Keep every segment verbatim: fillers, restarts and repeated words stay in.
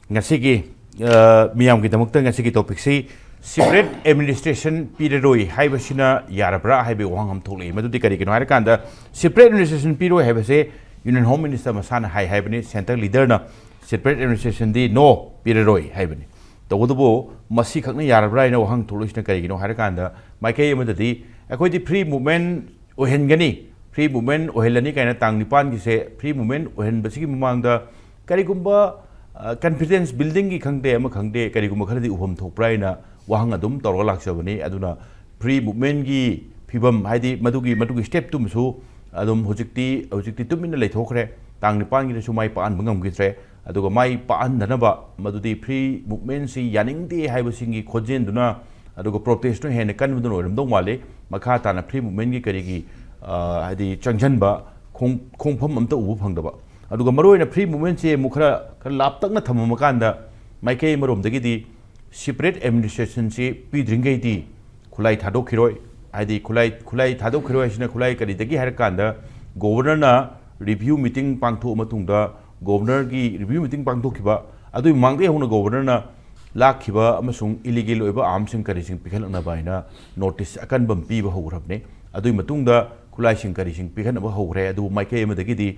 ꯉꯁꯤꯒꯤ ꯑ, ꯃꯤꯌꯥꯝꯒꯤꯗꯃꯛꯇ ꯉꯁꯤꯒꯤ ꯇꯣꯄꯤꯛꯁꯤ ꯁꯤꯄꯔꯦꯠ ꯑꯦꯗꯃꯤꯅꯤꯁꯇ꯭ꯔꯦꯁꯟ ꯄꯤꯔꯔꯣꯏ ꯍꯥꯏꯕꯁꯤꯅ ꯌꯥꯔꯕ꯭ꯔꯥ ꯍꯥꯏꯕꯒꯤ ꯋꯥꯍꯪ ꯑꯃ ꯊꯣꯛꯂꯛꯏ꯫ ꯃꯗꯨꯗꯤ ꯀꯔꯤꯒꯤꯅꯣ ꯍꯥꯏꯔꯀꯥꯟꯗ, ꯁꯤꯄꯔꯦꯠ ꯑꯦꯗꯃꯤꯅꯤꯁꯇ꯭ꯔꯦꯁꯟ ꯄꯤꯔꯣꯏ ꯍꯥꯏꯕꯁꯦ ꯌꯨꯅꯤꯌꯟ ꯍꯣꯝ ꯃꯤꯅꯤꯁꯇꯔ ꯃꯁꯥꯅ ꯍꯥꯏ ꯍꯥꯏꯕꯅꯤ, ꯁꯦꯟꯇ꯭ꯔꯦꯜ ꯂꯤꯗꯔꯅ ꯁꯤꯄꯔꯦꯠ ꯑꯦꯗꯃꯤꯅꯤꯁꯇ꯭ꯔꯦꯁꯟꯗꯤ ꯅꯣ, ꯄꯤꯔꯔꯣꯏ ꯍꯥꯏꯕꯅꯤ꯫ ꯇꯧꯕꯇꯕꯨ ꯃꯁꯤ ꯈꯛꯅ ꯌꯥꯔꯕ꯭ꯔꯥ ꯍꯥꯏꯅ ꯋꯥꯍꯪ ꯊꯣꯛꯂꯛꯏꯁꯤꯅ ꯀꯔꯤꯒꯤꯅꯣ ꯍꯥꯏꯔꯀꯥꯟꯗ, ꯃꯥꯏꯀꯩ ꯑꯃꯗꯗꯤ ꯑꯩꯈꯣꯏꯗꯤ ꯐ꯭ꯔꯤ ꯃꯨꯚꯃꯦꯟ ꯑꯣꯏꯍꯟꯒꯅꯤ, ꯐ꯭ꯔꯤ ꯃꯨꯚꯃꯦꯟ ꯑꯣꯏꯍꯜꯂꯅꯤ ꯀꯥꯏꯅ ꯇꯥꯡ ꯅꯤꯄꯥꯟꯒꯤꯁꯦ ꯐ꯭ꯔꯤ ꯃꯨꯚꯃꯦꯟ ꯑꯣꯏꯍꯟꯕꯁꯤꯒꯤ ꯃꯃꯥꯡꯗ ꯀꯔꯤꯒꯨꯝꯕ ꯀꯟꯐꯤꯗꯦꯟꯁ ꯕꯤꯜꯗꯤꯡꯒꯤ ꯈꯪꯗꯦ, ꯑꯃ ꯈꯪꯗꯦ, ꯀꯔꯤꯒꯨꯝꯕ ꯈꯔꯗꯤ ꯎꯐꯝ ꯊꯣꯛꯄ꯭ꯔꯥ ꯍꯥꯏꯅ ꯋꯥꯍꯪ ꯑꯗꯨꯝ ꯇꯧꯔꯒ ꯂꯥꯛꯆꯕꯅꯤ꯫ ꯑꯗꯨꯅ ꯐ꯭ꯔꯤ ꯃꯨꯚꯃꯦꯟꯒꯤ ꯐꯤꯕꯝ, ꯍꯥꯏꯗꯤ ꯃꯗꯨꯒꯤ, ꯃꯗꯨꯒꯤ ꯁ꯭ꯇꯦꯞꯇꯨꯃꯁꯨ ꯑꯗꯨꯝ ꯍꯧꯖꯤꯛꯇꯤ, ꯍꯧꯖꯤꯛꯇꯤ ꯇꯨꯃꯤꯟꯅ ꯂꯩꯊꯣꯛꯈ꯭ꯔꯦ꯫ ꯇꯥꯡ ꯅꯤꯄꯥꯟꯒꯤꯗꯁꯨ ꯃꯥꯏ ꯄꯥꯛꯍꯟꯕ ꯉꯝꯈꯤꯗ꯭ꯔꯦ꯫ ꯑꯗꯨꯒ ꯃꯥꯏ ꯄꯥꯛꯍꯟꯗꯅꯕ, ꯃꯗꯨꯗꯤ ꯐ꯭ꯔꯤ ꯃꯨꯚꯃꯦꯟꯁꯤ ꯌꯥꯅꯤꯡꯗꯦ ꯍꯥꯏꯕꯁꯤꯡꯒꯤ ꯈꯣꯟꯖꯦꯜꯗꯨꯅ, ꯑꯗꯨꯒ ꯄ꯭ꯔꯣꯇꯦꯁꯇꯨꯅ ꯍꯦꯟꯅ ꯀꯟꯕꯗꯨꯅ ꯑꯣꯏꯔꯝꯗꯧ ꯃꯥꯜꯂꯤ꯫ ꯃꯈꯥ ꯇꯥꯅ ꯐ꯭ꯔꯤ ꯃꯨꯚꯃꯦꯟꯒꯤ ꯀꯔꯤꯒꯤ, ꯑ, ꯍꯥꯏꯗꯤ ꯆꯪꯁꯤꯟꯕ ꯈꯣꯡ-, ꯈꯣꯡꯐꯝ ꯑꯝꯇ ꯎꯕ ꯐꯪꯗꯕ꯫ ꯑꯗꯨꯒ ꯃꯔꯨꯑꯣꯏꯅ ꯐ꯭ꯔꯤ ꯃꯨꯚꯃꯦꯟꯁꯦ ꯑꯃꯨꯛ ꯈꯔ, ꯈꯔ ꯂꯥꯞꯇꯛꯅ ꯊꯝꯃꯝꯃꯀꯥꯟꯗ, ꯃꯥꯏꯀꯩ ꯑꯃꯔꯣꯝꯗꯒꯤꯗꯤ ꯁꯤꯄꯔꯦꯠ ꯑꯦꯗꯃꯤꯅꯤꯁꯇ꯭ꯔꯦꯁꯟꯁꯤ ꯄꯤꯗ꯭ꯔꯤꯉꯩꯗꯤ ꯈꯨꯠꯂꯥꯏ ꯊꯥꯗꯣꯛꯈꯤꯔꯣꯏ꯫ ꯍꯥꯏꯗꯤ ꯈꯨꯠꯂꯥꯏ, ꯈꯨꯠꯂꯥꯏ ꯊꯥꯗꯣꯛꯈꯤꯔꯣꯏ ꯍꯥꯏꯁꯤꯅ ꯈꯨꯠꯂꯥꯏ ꯀꯔꯤꯗꯒꯤ ꯍꯥꯏꯔꯀꯥꯟꯗ, ꯒꯣꯕꯔꯅꯔꯅ ꯔꯤꯚ꯭ꯌꯨ ꯃꯤꯇꯤꯡ ꯄꯥꯡꯊꯣꯛꯑ ꯃꯇꯨꯡꯗ, ꯒꯣꯕꯔꯅꯔꯒꯤ ꯔꯤꯚ꯭ꯌꯨ ꯃꯤꯇꯤꯡ ꯄꯥꯡꯊꯣꯛꯈꯤꯕ ꯑꯗꯨꯒꯤ ꯃꯃꯥꯡꯗꯒꯤ ꯍꯧꯅ ꯒꯣꯕꯔꯅꯔꯅ ꯂꯥꯛꯈꯤꯕ ꯑꯃꯁꯨꯡ ꯏꯂꯤꯒꯦꯜ ꯑꯣꯏꯕ ꯑꯥꯔꯝꯁꯤꯡ ꯀꯔꯤꯁꯤꯡ ꯄꯤꯈꯠꯂꯛꯅꯕ ꯍꯥꯏꯅ ꯅꯣꯇꯤꯁ ꯑꯀꯟꯕ ꯑꯃ ꯄꯤꯕ ꯍꯧꯈ꯭ꯔꯕꯅꯤ꯫ ꯑꯗꯨꯒꯤ ꯃꯇꯨꯡꯗ ꯈꯨꯠꯂꯥꯏꯁꯤꯡ ꯀꯔꯤꯁꯤꯡ ꯄꯤꯈꯠꯅꯕ ꯍꯧꯈ꯭ꯔꯦ꯫ ꯑꯗꯨꯕꯨ ꯃꯥꯏꯀꯩ ꯑꯃꯗꯒꯤꯗꯤ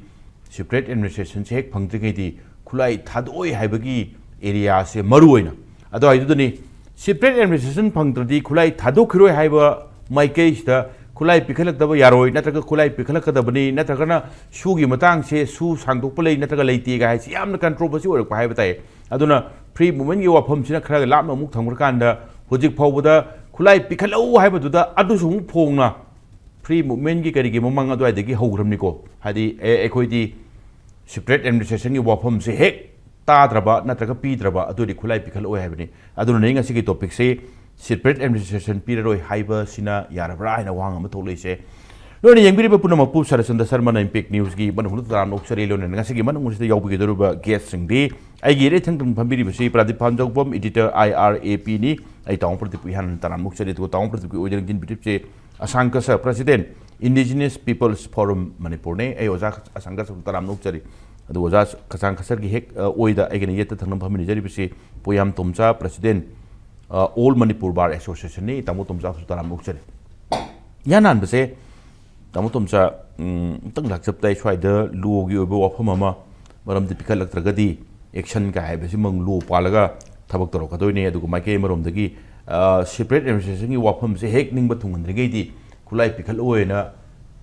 ꯁꯤꯄꯔꯦꯠ ꯑꯦꯗꯃꯤꯅꯤꯁꯇ꯭ꯔꯦꯁꯟꯁꯤ ꯍꯦꯛ ꯐꯪꯗ꯭ꯔꯤꯉꯩꯗꯤ ꯈꯨꯠꯂꯥꯏ ꯊꯥꯗꯣꯛꯑꯣꯏ ꯍꯥꯏꯕꯒꯤ ꯑꯦꯔꯤꯌꯥꯁꯦ ꯃꯔꯨ ꯑꯣꯏꯅ꯫ ꯑꯗꯣ ꯍꯥꯏꯗꯨꯗꯅꯤ, ꯁꯤꯄꯔꯦꯠ ꯑꯦꯗꯃꯤꯅꯤꯁꯇ꯭ꯔꯦꯁꯟ ꯐꯪꯗ꯭ꯔꯗꯤ ꯈꯨꯠꯂꯥꯏ ꯊꯥꯗꯣꯛꯈꯤꯔꯣꯏ ꯍꯥꯏꯕ ꯃꯥꯏꯀꯩꯁꯤꯗ ꯈꯨꯠꯂꯥꯏ ꯄꯤꯈꯠꯂꯛꯇꯕ ꯌꯥꯔꯣꯏ, ꯅꯠꯇ꯭ꯔꯒ ꯈꯨꯠꯂꯥꯏ ꯄꯤꯈꯠꯂꯛꯀꯗꯕꯅꯤ, ꯅꯠꯇ꯭ꯔꯒꯅ ꯁꯨꯒꯤ ꯃꯇꯥꯡꯁꯦ ꯁꯨ ꯁꯥꯡꯗꯣꯛꯄ ꯂꯩ ꯅꯠꯇ꯭ꯔꯒ ꯂꯩꯇꯦꯒ ꯍꯥꯏꯁꯤ ꯌꯥꯝꯅ ꯀꯟꯇ꯭ꯔꯣꯚꯔꯁꯤ ꯑꯣꯏꯔꯛꯄ ꯍꯥꯏꯕ ꯇꯥꯏ꯫ ꯑꯗꯨꯅ ꯐ꯭ꯔꯤ ꯃꯨꯚꯃꯦꯟꯒꯤ ꯋꯥꯐꯝꯁꯤꯅ ꯈꯔ ꯂꯥꯞꯅ ꯑꯃꯨꯛ ꯊꯝꯈ꯭ꯔꯀꯥꯟꯗ, ꯍꯧꯖꯤꯛ ꯐꯥꯎꯕꯗ ꯈꯨꯠꯂꯥꯏ ꯄꯤꯈꯠꯂꯛꯎ ꯍꯥꯏꯕꯗꯨꯗ ꯑꯗꯨꯁꯨ ꯑꯃꯨꯛ ꯐꯣꯡꯅ ꯐ꯭ꯔꯤ ꯃꯨꯚꯃꯦꯟꯒꯤ ꯀꯔꯤꯒꯤ ꯃꯃꯥꯡ ꯑꯗꯨꯋꯥꯏꯗꯒꯤ ꯍꯧꯈ꯭ꯔꯕꯅꯤꯀꯣ꯫ ꯍꯥꯏꯗꯤ, ꯑꯦ, ꯑꯩꯈꯣꯏꯗꯤ ꯁꯤꯄꯔꯦꯠ ꯑꯦꯗꯃꯤꯅꯤꯁꯇ꯭ꯔꯦꯁꯟꯒꯤ ꯋꯥꯐꯝꯁꯦ ꯍꯦꯛ ꯇꯥꯗ꯭ꯔꯕ ꯅꯠꯇ꯭ꯔꯒ ꯄꯤꯗ꯭ꯔꯕ, ꯑꯗꯨꯗꯤ ꯈꯨꯠꯂꯥꯏ ꯄꯤꯈꯠꯂꯛꯑꯣꯏ ꯍꯥꯏꯕꯅꯤ꯫ ꯑꯗꯨꯅꯅꯦ ꯉꯁꯤꯒꯤ ꯇꯣꯄꯤꯛꯁꯤ ꯁꯤꯄꯔꯦꯠ ꯑꯦꯗꯃꯤꯅꯤꯁꯇ꯭ꯔꯦꯁꯟ ꯄꯤꯔꯔꯣꯏ ꯍꯥꯏꯕꯁꯤꯅ ꯌꯥꯔꯕ꯭ꯔꯥ ꯍꯥꯏꯅ ꯋꯥꯍꯪ ꯑꯃ ꯊꯣꯛꯂꯛꯏꯁꯦ꯫ ꯂꯣꯏꯅ ꯌꯦꯡꯕꯤꯔꯤꯕ ꯄꯨꯝꯅꯃꯛꯄꯨ ꯁꯔꯆꯟꯗ ꯁꯔꯃꯅ ꯏꯝꯄꯦꯛ ꯅ꯭ꯌꯨꯁꯀꯤ ꯃꯅꯨꯡꯗ ꯇꯔꯥꯝꯅ ꯑꯣꯛꯆꯔꯤ꯫ ꯂꯣꯏꯅꯅ ꯉꯁꯤꯒꯤ ꯃꯅꯨꯡ ꯑꯁꯤꯗ ꯌꯥꯎꯕꯤꯒꯗꯧꯔꯤꯕ ꯒꯦꯁꯁꯤꯡꯗꯤ ꯑꯩꯒꯤ ꯏꯔꯩꯊꯪꯗ ꯐꯝꯕꯤꯔꯤꯕꯁꯤ Pradeep ꯄꯥꯟꯖꯧꯕꯝ, editor I R A ꯄꯤꯅꯤ꯫ ꯑꯩ ꯇꯥꯃꯣ ꯄ꯭ꯔꯗꯤꯞꯄꯨ ꯏꯍꯥꯟ ꯍꯥꯟꯅ ꯇꯔꯥꯝꯅ ꯑꯣꯛꯆꯔꯤ꯫ ꯑꯗꯨꯒ ꯇꯥꯃꯣ ꯄ꯭ꯔꯗꯤꯞꯀꯤ ꯑꯣꯏꯖꯔꯤꯡ ꯖꯤꯟ ꯄ꯭ꯔꯗꯤꯞꯁꯦ ꯑꯁꯥꯡꯀꯁ, ꯄ꯭ꯔꯁꯤꯗꯦꯟ, ꯏꯟꯗꯤꯖꯤꯅꯁ ꯄꯤꯄꯜꯁ ꯐꯣꯔꯝ ꯃꯅꯤꯄꯨꯔꯅꯦ꯫ ꯑꯩ ꯑꯣꯖꯥ ꯑꯁꯥꯡꯀꯁ ꯇꯔꯥꯝꯅ ꯑꯣꯛꯆꯔꯤ꯫ ꯑꯗꯨꯒ ꯑꯣꯖꯥ ꯀꯆꯥꯡ ꯈꯆꯔꯒꯤ ꯍꯦꯛ ꯑ, ꯑꯣꯏꯗ ꯑꯩꯒꯅ ꯌꯦꯠꯇ ꯊꯪꯅꯕ ꯐꯝꯃꯤꯟꯅꯖꯔꯤꯕꯁꯤ ꯄꯣꯌꯥꯝ ꯇꯣꯝꯆꯥ, ꯄ꯭ꯔꯁꯤꯗꯦꯟ, ꯑ, ꯑꯣꯜ ꯃꯅꯤꯄꯨꯔ ꯕꯥꯔ ꯑꯦꯁꯣꯁꯤꯌꯦꯁꯟꯅꯤ꯫ ꯇꯥꯃꯣ ꯇꯣꯝꯆꯥꯁꯨ ꯇꯔꯥꯝꯅ ꯑꯣꯛꯆꯔꯤ꯫ ꯏꯍꯥꯟ ꯍꯥꯟꯕꯁꯦ ꯇꯥꯃꯣ ꯇꯣꯝꯆꯥ, ꯎꯝ, ꯑꯃꯨꯛꯇꯪ ꯂꯥꯛꯆꯕꯗ ꯑꯩ ꯁ꯭ꯋꯥꯏꯗ ꯂꯣꯒꯤ ꯑꯣꯏꯕ ꯋꯥꯐꯝ ꯑꯃ, ꯃꯔꯝꯗꯤ ꯄꯤꯈꯠꯂꯛꯇ꯭ꯔꯒꯗꯤ ꯑꯦꯛꯁꯟ ꯀꯥꯏ ꯍꯥꯏꯕꯁꯤꯃꯛ ꯂꯣ ꯄꯥꯜꯂꯒ ꯊꯕꯛ ꯇꯧꯔꯛꯀꯗꯣꯏꯅꯤ꯫ ꯑꯗꯨꯒ ꯃꯥꯏꯀꯩ ꯑꯃꯔꯣꯝꯗꯒꯤ, ꯑ, ꯁꯦꯄꯔꯦꯠ ꯑꯦꯗꯃꯤꯅꯤꯁꯇ꯭ꯔꯦꯁꯟꯒꯤ ꯋꯥꯐꯝꯁꯦ ꯍꯦꯛ ꯅꯤꯡꯕ ꯊꯨꯡꯍꯟꯗ꯭ꯔꯤꯉꯩꯗꯤ ꯈꯨꯠꯂꯥꯏ ꯄꯤꯈꯠꯂꯛꯑꯣꯏꯅ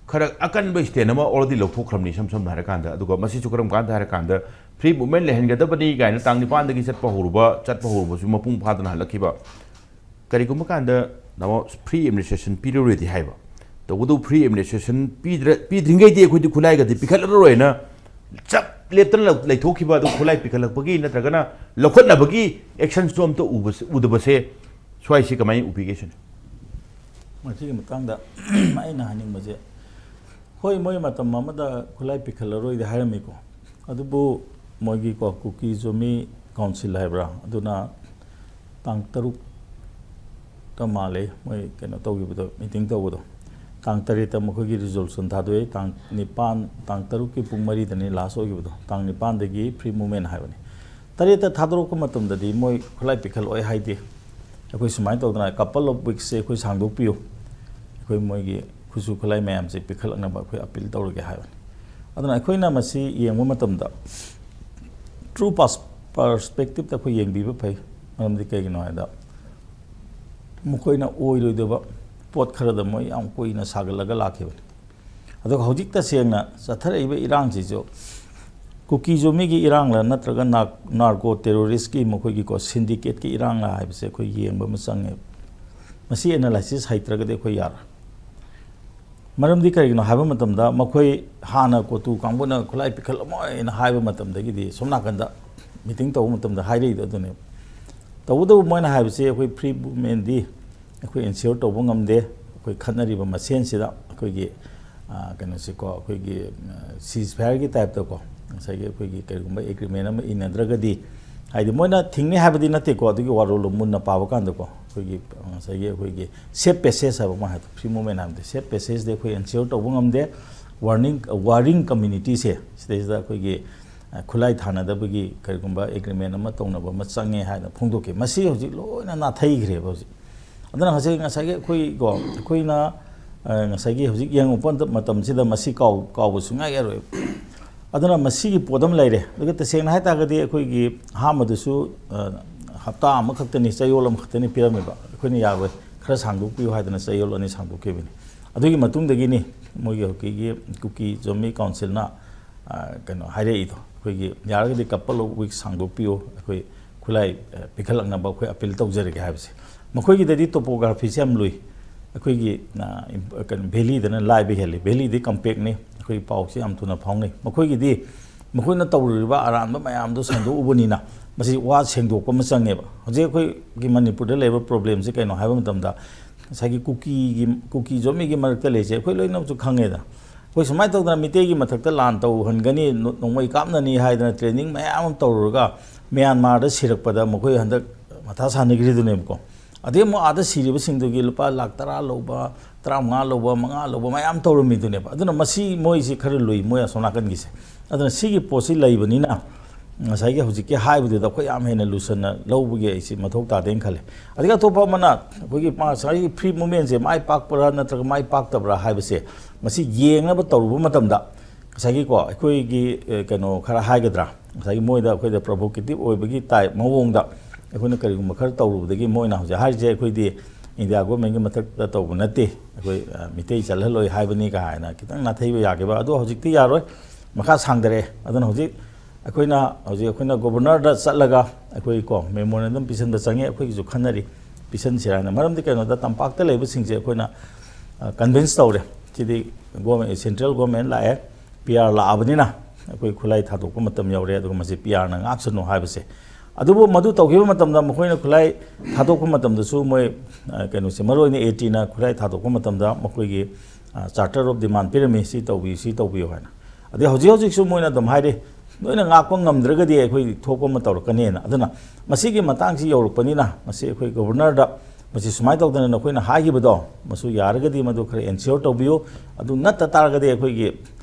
ꯈꯔ ꯑꯀꯟꯕ ꯁ꯭ꯇꯦꯟ ꯑꯃ ꯑꯣꯜꯔꯦꯗꯤ ꯂꯧꯊꯣꯛꯈ꯭ꯔꯕꯅꯤ, ꯏꯁꯝ ꯁꯝꯅ ꯍꯥꯏꯔꯀꯥꯟꯗ꯫ ꯑꯗꯨꯒ ꯃꯁꯤꯁꯨ ꯀꯔꯝ ꯀꯥꯟꯗ ꯍꯥꯏꯔꯀꯥꯟꯗ ꯐ꯭ꯔꯤ ꯃꯨꯚꯃꯦꯟ ꯂꯩꯍꯟꯒꯗꯕꯅꯤ ꯀꯥꯏꯅ ꯇꯥꯡ ꯅꯤꯄꯥꯟꯗꯒꯤ ꯆꯠꯄ ꯍꯧꯔꯨꯕ, ꯆꯠꯄ ꯍꯧꯔꯨꯕꯁꯨ ꯃꯄꯨꯡ ꯐꯥꯗꯅ ꯍꯜꯂꯛꯈꯤꯕ꯫ ꯀꯔꯤꯒꯨꯝꯕ ꯀꯥꯟꯗ ꯅꯃ ꯐ꯭ꯔꯤ ꯑꯦꯗꯃꯤꯅꯤꯁꯇ꯭ꯔꯦꯁꯟ ꯄꯤꯔꯔꯣꯏꯗꯤ ꯍꯥꯏꯕ, ꯇꯧꯕꯇꯕꯨ ꯐ꯭ꯔꯤ ꯑꯦꯗꯃꯤꯅꯤꯁꯇ꯭ꯔꯦꯁꯟ ꯄꯤꯗ꯭ꯔ-, ꯄꯤꯗ꯭ꯔꯤꯉꯩꯗꯤ ꯑꯩꯈꯣꯏꯗꯤ ꯈꯨꯠꯂꯥꯏꯒꯗꯤ ꯄꯤꯈꯠꯂꯔꯣꯏꯅ ꯆꯞ ꯂꯦꯞꯇꯅ ꯂꯩ-, ꯂꯩꯊꯣꯛꯈꯤꯕ꯫ ꯑꯗꯨ ꯈꯨꯠꯂꯥꯏ ꯄꯤꯈꯠꯂꯛꯄꯒꯤ ꯅꯠꯇ꯭ꯔꯒꯅ ꯂꯧꯈꯠꯅꯕꯒꯤ ꯑꯦꯛꯁꯟꯁꯨ ꯑꯝꯇ ꯎꯕꯁꯦ, ꯎꯗꯕꯁꯦ ꯁ꯭ꯋꯥꯏꯁꯤ ꯀꯃꯥꯏꯅ ꯎꯕꯤꯒꯦ ꯁꯤꯅꯤ? ꯃꯁꯤꯒꯤ ꯃꯇꯥꯡꯗ ꯑꯩꯅ ꯍꯥꯏꯅꯤꯡꯕꯁꯦ, ꯍꯣꯏ, ꯃꯣꯏ ꯃꯇꯝ ꯑꯃꯗ ꯈꯨꯠꯂꯥꯏ ꯄꯤꯈꯠꯂꯔꯣꯏꯗꯤ ꯍꯥꯏꯔꯝꯃꯤꯀꯣ, ꯑꯗꯨꯕꯨ ꯃꯣꯏꯒꯤꯀꯣ ꯀꯨꯀꯤ ꯖꯣꯃꯤ ꯀꯥꯎꯟꯁꯤꯜ ꯍꯥꯏꯕ꯭ꯔꯥ, ꯑꯗꯨꯅ ꯇꯥꯡ ꯇꯔꯨꯛꯇ ꯃꯥꯜꯂꯦ ꯃꯣꯏ ꯀꯩꯅꯣ ꯇꯧꯈꯤꯕꯗꯣ, ꯃꯤꯇꯤꯡ ꯇꯧꯕꯗꯣ꯫ ꯇꯥꯡ ꯇꯔꯦꯠꯇ ꯃꯈꯣꯏꯒꯤ ꯔꯤꯖꯣꯂꯨꯁꯟ ꯊꯥꯗꯣꯛꯑꯦ꯫ ꯇꯥꯡ ꯅꯤꯄꯥꯟ, ꯇꯥꯡ ꯇꯔꯨꯛꯀꯤ ꯄꯨꯡ ꯃꯔꯤꯗꯅꯤ ꯂꯥꯁ ꯑꯣꯏꯈꯤꯕꯗꯣ꯫ ꯇꯥꯡ ꯅꯤꯄꯥꯟꯗꯒꯤ ꯐ꯭ꯔꯤ ꯃꯨꯚꯃꯦꯟ ꯍꯥꯏꯕꯅꯤ꯫ ꯇꯔꯦꯠꯇ ꯊꯥꯗꯣꯔꯛꯄ ꯃꯇꯝꯗꯗꯤ ꯃꯣꯏ ꯈꯨꯠꯂꯥꯏ ꯄꯤꯈꯠꯂꯛꯑꯣꯏ ꯍꯥꯏꯗꯦ꯫ ꯑꯩꯈꯣꯏ ꯁꯨꯃꯥꯏꯅ ꯇꯧꯗꯅ couple of weeks ꯁꯦ ꯑꯩꯈꯣꯏ ꯁꯥꯡꯗꯣꯛꯄꯤꯌꯨ, ꯑꯩꯈꯣꯏ ꯃꯣꯏꯒꯤ ꯈꯨꯠꯁꯨ ꯈꯨꯠꯂꯥꯏ ꯃꯌꯥꯝꯁꯦ ꯄꯤꯈꯠꯂꯛꯅꯕ ꯑꯩꯈꯣꯏ ꯑꯄꯤꯜ ꯇꯧꯔꯒꯦ ꯍꯥꯏꯕꯅꯤ꯫ ꯑꯗꯨꯅ ꯑꯩꯈꯣꯏꯅ ꯃꯁꯤ ꯌꯦꯡꯕ ꯃꯇꯝꯗ true pers-, perspective ꯇ ꯑꯩꯈꯣꯏ ꯌꯦꯡꯕꯤꯕ ꯐꯩ꯫ ꯃꯔꯝꯗꯤ ꯀꯩꯒꯤꯅꯣ ꯍꯥꯏꯗ, ꯃꯈꯣꯏꯅ ꯑꯣꯏꯔꯣꯏꯗꯕ ꯄꯣꯠ ꯈꯔꯗ ꯃꯣꯏ ꯌꯥꯝ ꯀꯨꯏꯅ ꯁꯥꯒꯠꯂꯒ ꯂꯥꯛꯈꯤꯕꯅꯤ꯫ ꯑꯗꯨꯒ ꯍꯧꯖꯤꯛ ꯇꯁꯦꯡꯅ ꯆꯠꯊꯔꯛꯏꯕ ꯏꯔꯥꯡꯁꯤꯁꯨ ꯀꯨꯀꯤ ꯖꯣꯃꯤꯒꯤ ꯏꯔꯥꯡꯂ ꯅꯠꯇ꯭ꯔꯒ ꯅꯥꯔ-, ꯅꯥꯔꯀꯣ ꯇꯦꯔꯣꯔꯤꯁꯀꯤ ꯃꯈꯣꯏꯒꯤꯀꯣ ꯁꯤꯟꯗꯤꯀꯦꯠꯀꯤ ꯏꯔꯥꯡꯂ ꯍꯥꯏꯕꯁꯦ ꯑꯩꯈꯣꯏ ꯌꯦꯡꯕ ꯑꯃ ꯆꯪꯉꯦꯕ꯫ ꯃꯁꯤ ꯑꯦꯅꯥꯂꯥꯏꯁꯤꯁ ꯍꯩꯇ꯭ꯔꯒꯗꯤ ꯑꯩꯈꯣꯏ ꯌꯥꯔꯣꯏ꯫ ꯃꯔꯝꯗꯤ ꯀꯔꯤꯒꯤꯅꯣ ꯍꯥꯏꯕ ꯃꯇꯝꯗ, ꯃꯈꯣꯏ ꯍꯥꯟꯅ ꯀꯣꯇꯨ ꯀꯥꯡꯕꯨꯅ ꯈꯨꯠꯂꯥꯏ ꯄꯤꯈꯠꯂꯝꯃꯣꯏꯅ ꯍꯥꯏꯕ ꯃꯇꯝꯗꯒꯤꯗꯤ ꯁꯣꯝ ꯅꯥꯀꯟꯗ ꯃꯤꯇꯤꯡ ꯇꯧꯕ ꯃꯇꯝꯗ ꯍꯥꯏꯔꯛꯏꯗꯣ ꯑꯗꯨꯅꯦꯕ꯫ ꯇꯧꯕꯇꯕꯨ ꯃꯣꯏꯅ ꯍꯥꯏꯕꯁꯤ ꯑꯩꯈꯣꯏ ꯐ꯭ꯔꯤ ꯃꯨꯚꯃꯦꯟꯗꯤ ꯑꯩꯈꯣꯏ ꯏꯟꯁꯤꯌꯣꯔ ꯇꯧꯕ ꯉꯝꯗꯦ꯫ ꯑꯩꯈꯣꯏ ꯈꯠꯅꯔꯤꯕ ꯃꯁꯦꯟꯁꯤꯗ ꯑꯩꯈꯣꯏꯒꯤ, ꯑ, ꯀꯩꯅꯣꯁꯤꯀꯣ, ꯑꯩꯈꯣꯏꯒꯤ, ꯑ, ceasefire ꯒꯤ type ꯇꯀꯣ, ꯉꯁꯥꯏꯒꯤ ꯑꯩꯈꯣꯏꯒꯤ ꯀꯔꯤꯒꯨꯝꯕ ꯑꯦꯒ꯭ꯔꯤꯃꯦꯟ ꯑꯃ ꯏꯟꯅꯗ꯭ꯔꯒꯗꯤ, ꯍꯥꯏꯗꯤ ꯃꯣꯏꯅ ꯊꯤꯡꯅꯤ ꯍꯥꯏꯕꯗꯤ ꯅꯠꯇꯦꯀꯣ, ꯑꯗꯨꯒꯤ ꯋꯥꯔꯣꯜꯗꯣ ꯃꯨꯟꯅ ꯄꯥꯕ ꯀꯥꯟꯗꯀꯣ, ꯑꯩꯈꯣꯏꯒꯤ, ꯑ, ꯉꯁꯥꯏꯒꯤ ꯑꯩꯈꯣꯏꯒꯤ safe passage ꯍꯥꯏꯕ ꯑꯃ ꯍꯥꯏꯗꯣ, ꯐ꯭ꯔꯤ ꯃꯨꯚꯃꯦꯟ ꯍꯥꯏꯕꯗꯤ safe passage ꯗꯤ ꯑꯩꯈꯣꯏ ꯏꯟꯁꯤꯌꯣꯔ ꯇꯧꯕ ꯉꯝꯗꯦ꯫ ꯋꯥꯔꯅꯤꯡ ꯋꯥꯔꯤꯡ ꯀꯝꯃ꯭ꯌꯨꯅꯤꯇꯤꯁꯦ ꯁꯤꯗꯩꯁꯤꯗ ꯑꯩꯈꯣꯏꯒꯤ ꯑ, ꯈꯨꯠꯂꯥꯏ ꯊꯥꯅꯗꯕꯒꯤ ꯀꯔꯤꯒꯨꯝꯕ ꯑꯦꯒ꯭ꯔꯤꯃꯦꯟ ꯑꯃ ꯇꯧꯅꯕ ꯑꯃ ꯆꯪꯉꯦ ꯍꯥꯏꯅ ꯐꯣꯡꯗꯣꯛꯈꯤ꯫ ꯃꯁꯤ ꯍꯧꯖꯤꯛ ꯂꯣꯏꯅ ꯅꯥꯊꯩꯈ꯭ꯔꯦꯕ ꯍꯧꯖꯤꯛ꯫ ꯑꯗꯨꯅ ꯉꯁꯥꯏ ꯉꯁꯥꯏꯒꯤ ꯑꯩꯈꯣꯏ ꯀꯣ ꯑꯩꯈꯣꯏꯅ ꯑ, ꯉꯁꯥꯏꯒꯤ ꯍꯧꯖꯤꯛ ꯌꯦꯡꯉꯛꯄ ꯃꯇꯝꯁꯤꯗ ꯃꯁꯤ ꯀꯥꯎ ꯀꯥꯎꯕ ꯁꯨꯡꯌꯥ ꯌꯥꯔꯣꯏ꯫ ꯑꯗꯨꯅ ꯃꯁꯤꯒꯤ ꯄꯣꯠ ꯑꯃ ꯂꯩꯔꯦ꯫ ꯑꯗꯨꯒ ꯇꯁꯦꯡꯅ ꯍꯥꯏꯇꯥꯔꯒꯗꯤ ꯑꯩꯈꯣꯏꯒꯤ ꯑꯍꯥꯟꯕꯗꯁꯨ ꯑ, ꯍꯞꯇꯥ ꯑꯃꯈꯛꯇꯅꯤ, ꯆꯌꯣꯜ ꯑꯃꯈꯛꯇꯅꯤ ꯄꯤꯔꯝꯃꯦꯕ꯫ ꯑꯩꯈꯣꯏꯅ ꯌꯥꯔꯣꯏ, ꯈꯔ ꯁꯥꯡꯗꯣꯛꯄꯤꯌꯨ ꯍꯥꯏꯗꯅ ꯆꯌꯣꯜ ꯑꯅꯤ ꯁꯥꯡꯗꯣꯛꯈꯤꯕꯅꯤ꯫ ꯑꯗꯨꯒꯤ ꯃꯇꯨꯡꯗꯒꯤꯅꯤ ꯃꯣꯏꯒꯤ ꯍꯧꯖꯤꯛꯀꯤ ꯀꯨꯀꯤ ꯖꯣꯃꯤ ꯀꯥꯎꯟꯁꯤꯜꯅ ꯑ, ꯀꯩꯅꯣ ꯍꯥꯏꯔꯛꯏꯗꯣ, ꯑꯩꯈꯣꯏꯒꯤ ꯌꯥꯔꯒꯗꯤ ꯀꯄꯜ ꯑꯣꯐ ꯋꯤꯛꯁ ꯁꯥꯡꯗꯣꯛꯄꯤꯌꯨ, ꯑꯩꯈꯣꯏ ꯈꯨꯠꯂꯥꯏ ꯑ, ꯄꯤꯈꯠꯂꯛꯅꯕ ꯑꯩꯈꯣꯏ ꯑꯄꯤꯜ ꯇꯧꯖꯔꯒꯦ ꯍꯥꯏꯕꯁꯦ꯫ ꯃꯈꯣꯏꯒꯤꯗꯗꯤ ꯇꯣꯄꯣꯒ꯭ꯔꯥꯐꯤꯁꯦ ꯌꯥꯝ ꯂꯨꯏ꯫ ꯑꯩꯈꯣꯏꯒꯤ ꯑ, ꯏꯝ-, ꯀꯩꯅꯣ ꯚꯦꯂꯤꯗꯅ ꯂꯥꯏꯕ ꯍꯦꯜꯂꯤ꯫ ꯚꯦꯂꯤꯗꯤ ꯀꯝꯄꯦꯛꯅꯤ, ꯑꯩꯈꯣꯏ ꯄꯥꯎꯁꯦ ꯌꯥꯝ ꯊꯨꯅ ꯐꯥꯎꯅꯩ꯫ ꯃꯈꯣꯏꯒꯤꯗꯤ ꯃꯈꯣꯏꯅ ꯇꯧꯔꯨꯔꯤꯕ ꯑꯔꯥꯟꯕ ꯃꯌꯥꯝꯗꯣ ꯁꯟꯗꯣꯛꯎꯕꯅꯤꯅ ꯃꯁꯤ ꯋꯥ ꯁꯦꯡꯗꯣꯛꯄ ꯑꯃ ꯆꯪꯉꯦꯕ꯫ ꯍꯧꯖꯤꯛ ꯑꯩꯈꯣꯏꯒꯤ ꯃꯅꯤꯄꯨꯔꯗ ꯂꯩꯔꯤꯕ ꯄ꯭ꯔꯣꯕ꯭ꯂꯦꯝꯁꯦ ꯀꯩꯅꯣ ꯍꯥꯏꯕ ꯃꯇꯝꯗ ꯉꯁꯥꯏꯒꯤ ꯀꯨꯀꯤꯒꯤ ꯀꯨꯀꯤ ꯖꯣꯃꯤꯒꯤ ꯃꯔꯛꯇ ꯂꯩꯔꯤꯁꯦ ꯑꯩꯈꯣꯏ ꯂꯣꯏꯅꯃꯛꯁꯨ ꯈꯪꯉꯦꯗꯅ꯫ ꯑꯩꯈꯣꯏ ꯁꯨꯃꯥꯏꯅ ꯇꯧꯗꯅ ꯃꯤꯇꯩꯒꯤ ꯃꯊꯛꯇ ꯂꯥꯟ ꯇꯧꯍꯟꯒꯅꯤ, ꯅꯣ-, ꯅꯣꯡꯃꯩ ꯀꯥꯞꯅꯅꯤ ꯍꯥꯏꯗꯅ ꯇ꯭ꯔꯦꯅꯤꯡ ꯃꯌꯥꯝ ꯑꯃ ꯇꯧꯔꯨꯔꯒ ꯃ꯭ꯌꯥꯟꯃꯥꯔꯗ ꯁꯤꯔꯛꯄꯗ ꯃꯈꯣꯏ ꯍꯟꯗꯛ ꯃꯊꯥ ꯁꯥꯟꯅꯈ꯭ꯔꯤꯗꯨꯅꯦꯕꯀꯣ꯫ ꯑꯗꯩ ꯑꯃꯨꯛ ꯑꯥꯗ ꯁꯤꯔꯤꯕꯁꯤꯡꯗꯨꯒꯤ ꯂꯨꯄꯥ ꯂꯥꯛ ꯇꯔꯥ ꯂꯧꯕ, ꯇꯔꯥꯃꯉꯥ ꯂꯧꯕ, ꯃꯉꯥ ꯂꯧꯕ ꯃꯌꯥꯝ ꯇꯧꯔꯝꯃꯤꯗꯨꯅꯦꯕ꯫ ꯑꯗꯨꯅ ꯃꯁꯤ ꯃꯣꯏꯁꯤ ꯈꯔ ꯂꯨꯏ, ꯃꯣꯏ ꯑꯁꯣꯝ ꯅꯥꯀꯟꯒꯤꯁꯦ꯫ ꯑꯗꯨꯅ ꯁꯤꯒꯤ ꯄꯣꯠꯁꯤ ꯂꯩꯕꯅꯤꯅ ꯉꯁꯥꯏꯒꯤ ꯍꯧꯖꯤꯛꯀꯤ ꯍꯥꯏꯕꯗꯨꯗ ꯑꯩꯈꯣꯏ ꯌꯥꯝ ꯍꯦꯟꯅ ꯂꯨꯁꯟꯅ ꯂꯧꯕꯒꯤ ꯑꯩꯁꯤ ꯃꯊꯧ ꯇꯥꯗꯦꯅ ꯈꯜꯂꯦ꯫ ꯑꯗꯒꯤ ꯑꯇꯣꯞꯄ ꯑꯃꯅ ꯑꯩꯈꯣꯏꯒꯤ ꯃꯥ-, ꯉꯁꯥꯏꯒꯤ ꯐ꯭ꯔꯤ ꯃꯨꯞꯃꯦꯟꯁꯦ ꯃꯥꯏ ꯄꯥꯛꯄ꯭ꯔꯥ ꯅꯠꯇ꯭ꯔꯒ ꯃꯥꯏ ꯄꯥꯛꯇꯕ꯭ꯔꯥ ꯍꯥꯏꯕꯁꯦ ꯃꯁꯤ ꯌꯦꯡꯅꯕ ꯇꯧꯔꯨꯕ ꯃꯇꯝꯗ ꯉꯁꯥꯏꯒꯤꯀꯣ ꯑꯩꯈꯣꯏꯒꯤ, ꯑꯦ, ꯀꯩꯅꯣ ꯈꯔ ꯍꯥꯏꯒꯗ꯭ꯔꯥ, ꯉꯁꯥꯏꯒꯤ ꯃꯣꯏꯗ ꯑꯩꯈꯣꯏꯗ ꯄ꯭ꯔꯣꯚꯣꯀꯦꯇꯤꯞ ꯑꯣꯏꯕꯒꯤ ꯇꯥꯏꯞ ꯃꯑꯣꯡꯗ ꯑꯩꯈꯣꯏꯅ ꯀꯔꯤꯒꯨꯝꯕ ꯈꯔ ꯇꯧꯔꯨꯕꯗꯒꯤ ꯃꯣꯏꯅ ꯍꯧꯖꯤꯛ ꯍꯥꯏꯔꯤꯁꯦ ꯑꯩꯈꯣꯏꯗꯤ ꯏꯟꯗꯤꯌꯥ ꯒꯣꯔꯃꯦꯟꯒꯤ ꯃꯊꯛꯇ ꯇꯧꯕ ꯅꯠꯇꯦ, ꯑꯩꯈꯣꯏ, ꯑ, ꯃꯤꯇꯩ ꯆꯠꯍꯜꯂꯣꯏ ꯍꯥꯏꯕꯅꯤ ꯀꯥꯏꯅ ꯈꯤꯇꯪ ꯅꯥꯊꯩꯕ ꯌꯥꯈꯤꯕ꯫ ꯑꯗꯣ ꯍꯧꯖꯤꯛꯇꯤ ꯌꯥꯔꯣꯏ, ꯃꯈꯥ ꯁꯥꯡꯗꯔꯛꯑꯦ꯫ ꯑꯗꯨꯅ ꯍꯧꯖꯤꯛ ꯑꯩꯈꯣꯏꯅ, ꯍꯧꯖꯤꯛ ꯑꯩꯈꯣꯏꯅ ꯒꯣꯕꯔꯅꯔꯗ ꯆꯠꯂꯒ ꯑꯩꯈꯣꯏ ꯀꯣ ꯃꯦꯃꯣꯔꯦꯟꯗꯝ ꯄꯤꯁꯟꯕ ꯆꯪꯉꯦ, ꯑꯩꯈꯣꯏꯒꯤꯁꯨ ꯈꯟꯅꯔꯤ ꯄꯤꯁꯟꯁꯤꯔꯥ ꯍꯥꯏꯅ꯫ ꯃꯔꯝꯗꯤ ꯀꯩꯅꯣꯗ ꯇꯝꯄꯥꯛꯇ ꯂꯩꯕꯁꯤꯡꯁꯦ ꯑꯩꯈꯣꯏꯅ, ꯑ, ꯀꯟꯚꯤꯟꯁ ꯇꯧꯔꯦ꯫ ꯁꯤꯗꯤ ꯒꯣꯔꯃꯦꯟ, ꯁꯦꯟꯇ꯭ꯔꯦꯜ ꯒꯣꯔꯃꯦꯟ ꯂꯥꯛꯑꯦ, ꯄꯤ ꯑꯥꯔ ꯂꯥꯛꯑꯕꯅꯤꯅ ꯑꯩꯈꯣꯏ ꯈꯨꯠꯂꯥꯏ ꯊꯥꯗꯣꯛꯄ ꯃꯇꯝ ꯌꯧꯔꯦ, ꯑꯗꯨꯒ ꯃꯁꯤ ꯄꯤ ꯑꯥꯔꯅ ꯉꯥꯛꯁꯅꯨ ꯍꯥꯏꯕꯁꯦ꯫ ꯑꯗꯨꯕꯨ ꯃꯗꯨ ꯇꯧꯈꯤꯕ ꯃꯇꯝꯗ ꯃꯈꯣꯏꯅ ꯈꯨꯠꯂꯥꯏ ꯊꯥꯗꯣꯛꯄ ꯃꯇꯝꯗꯁꯨ ꯃꯣꯏ, ꯑ, ꯀꯩꯅꯣꯁꯦ, ꯃꯔꯨꯑꯣꯏꯅ ꯑꯦ ꯇꯤꯅ ꯈꯨꯠꯂꯥꯏ ꯊꯥꯗꯣꯛꯄ ꯃꯇꯝꯗ ꯃꯈꯣꯏꯒꯤ, ꯑ, ꯆꯥꯔꯇꯔ ꯑꯣꯐ ꯗꯤꯃꯥꯟ ꯄꯤꯔꯝꯃꯤ, ꯁꯤ ꯇꯧꯕꯤꯌꯨ, ꯁꯤ ꯇꯧꯕꯤꯌꯨ ꯍꯥꯏꯅ꯫ ꯑꯗꯩ ꯍꯧꯖꯤꯛ ꯍꯧꯖꯤꯛꯁꯨ ꯃꯣꯏꯅ ꯑꯗꯨꯝ ꯍꯥꯏꯔꯤ, ꯅꯣꯏꯅ ꯉꯥꯛꯄ ꯉꯝꯗ꯭ꯔꯒꯗꯤ ꯑꯩꯈꯣꯏ ꯊꯣꯛꯄ ꯑꯃ ꯇꯧꯔꯛꯀꯅꯤꯅ꯫ ꯑꯗꯨꯅ ꯃꯁꯤꯒꯤ ꯃꯇꯥꯡꯁꯤ ꯌꯧꯔꯛꯄꯅꯤꯅ ꯃꯁꯤ ꯑꯩꯈꯣꯏ ꯒꯣꯕꯔꯅꯔꯗ ꯃꯁꯤ ꯁꯨꯃꯥꯏꯅ ꯇꯧꯗꯅ ꯅꯈꯣꯏꯅ ꯍꯥꯏꯈꯤꯕꯗꯣ, ꯃꯁꯨ ꯌꯥꯔꯒꯗꯤ ꯃꯗꯨ ꯈꯔ ensure ꯇꯧꯕꯤꯌꯨ꯫ ꯑꯗꯨ ꯅꯠꯇ ꯇꯥꯔꯒꯗꯤ ꯑꯩꯈꯣꯏꯒꯤ,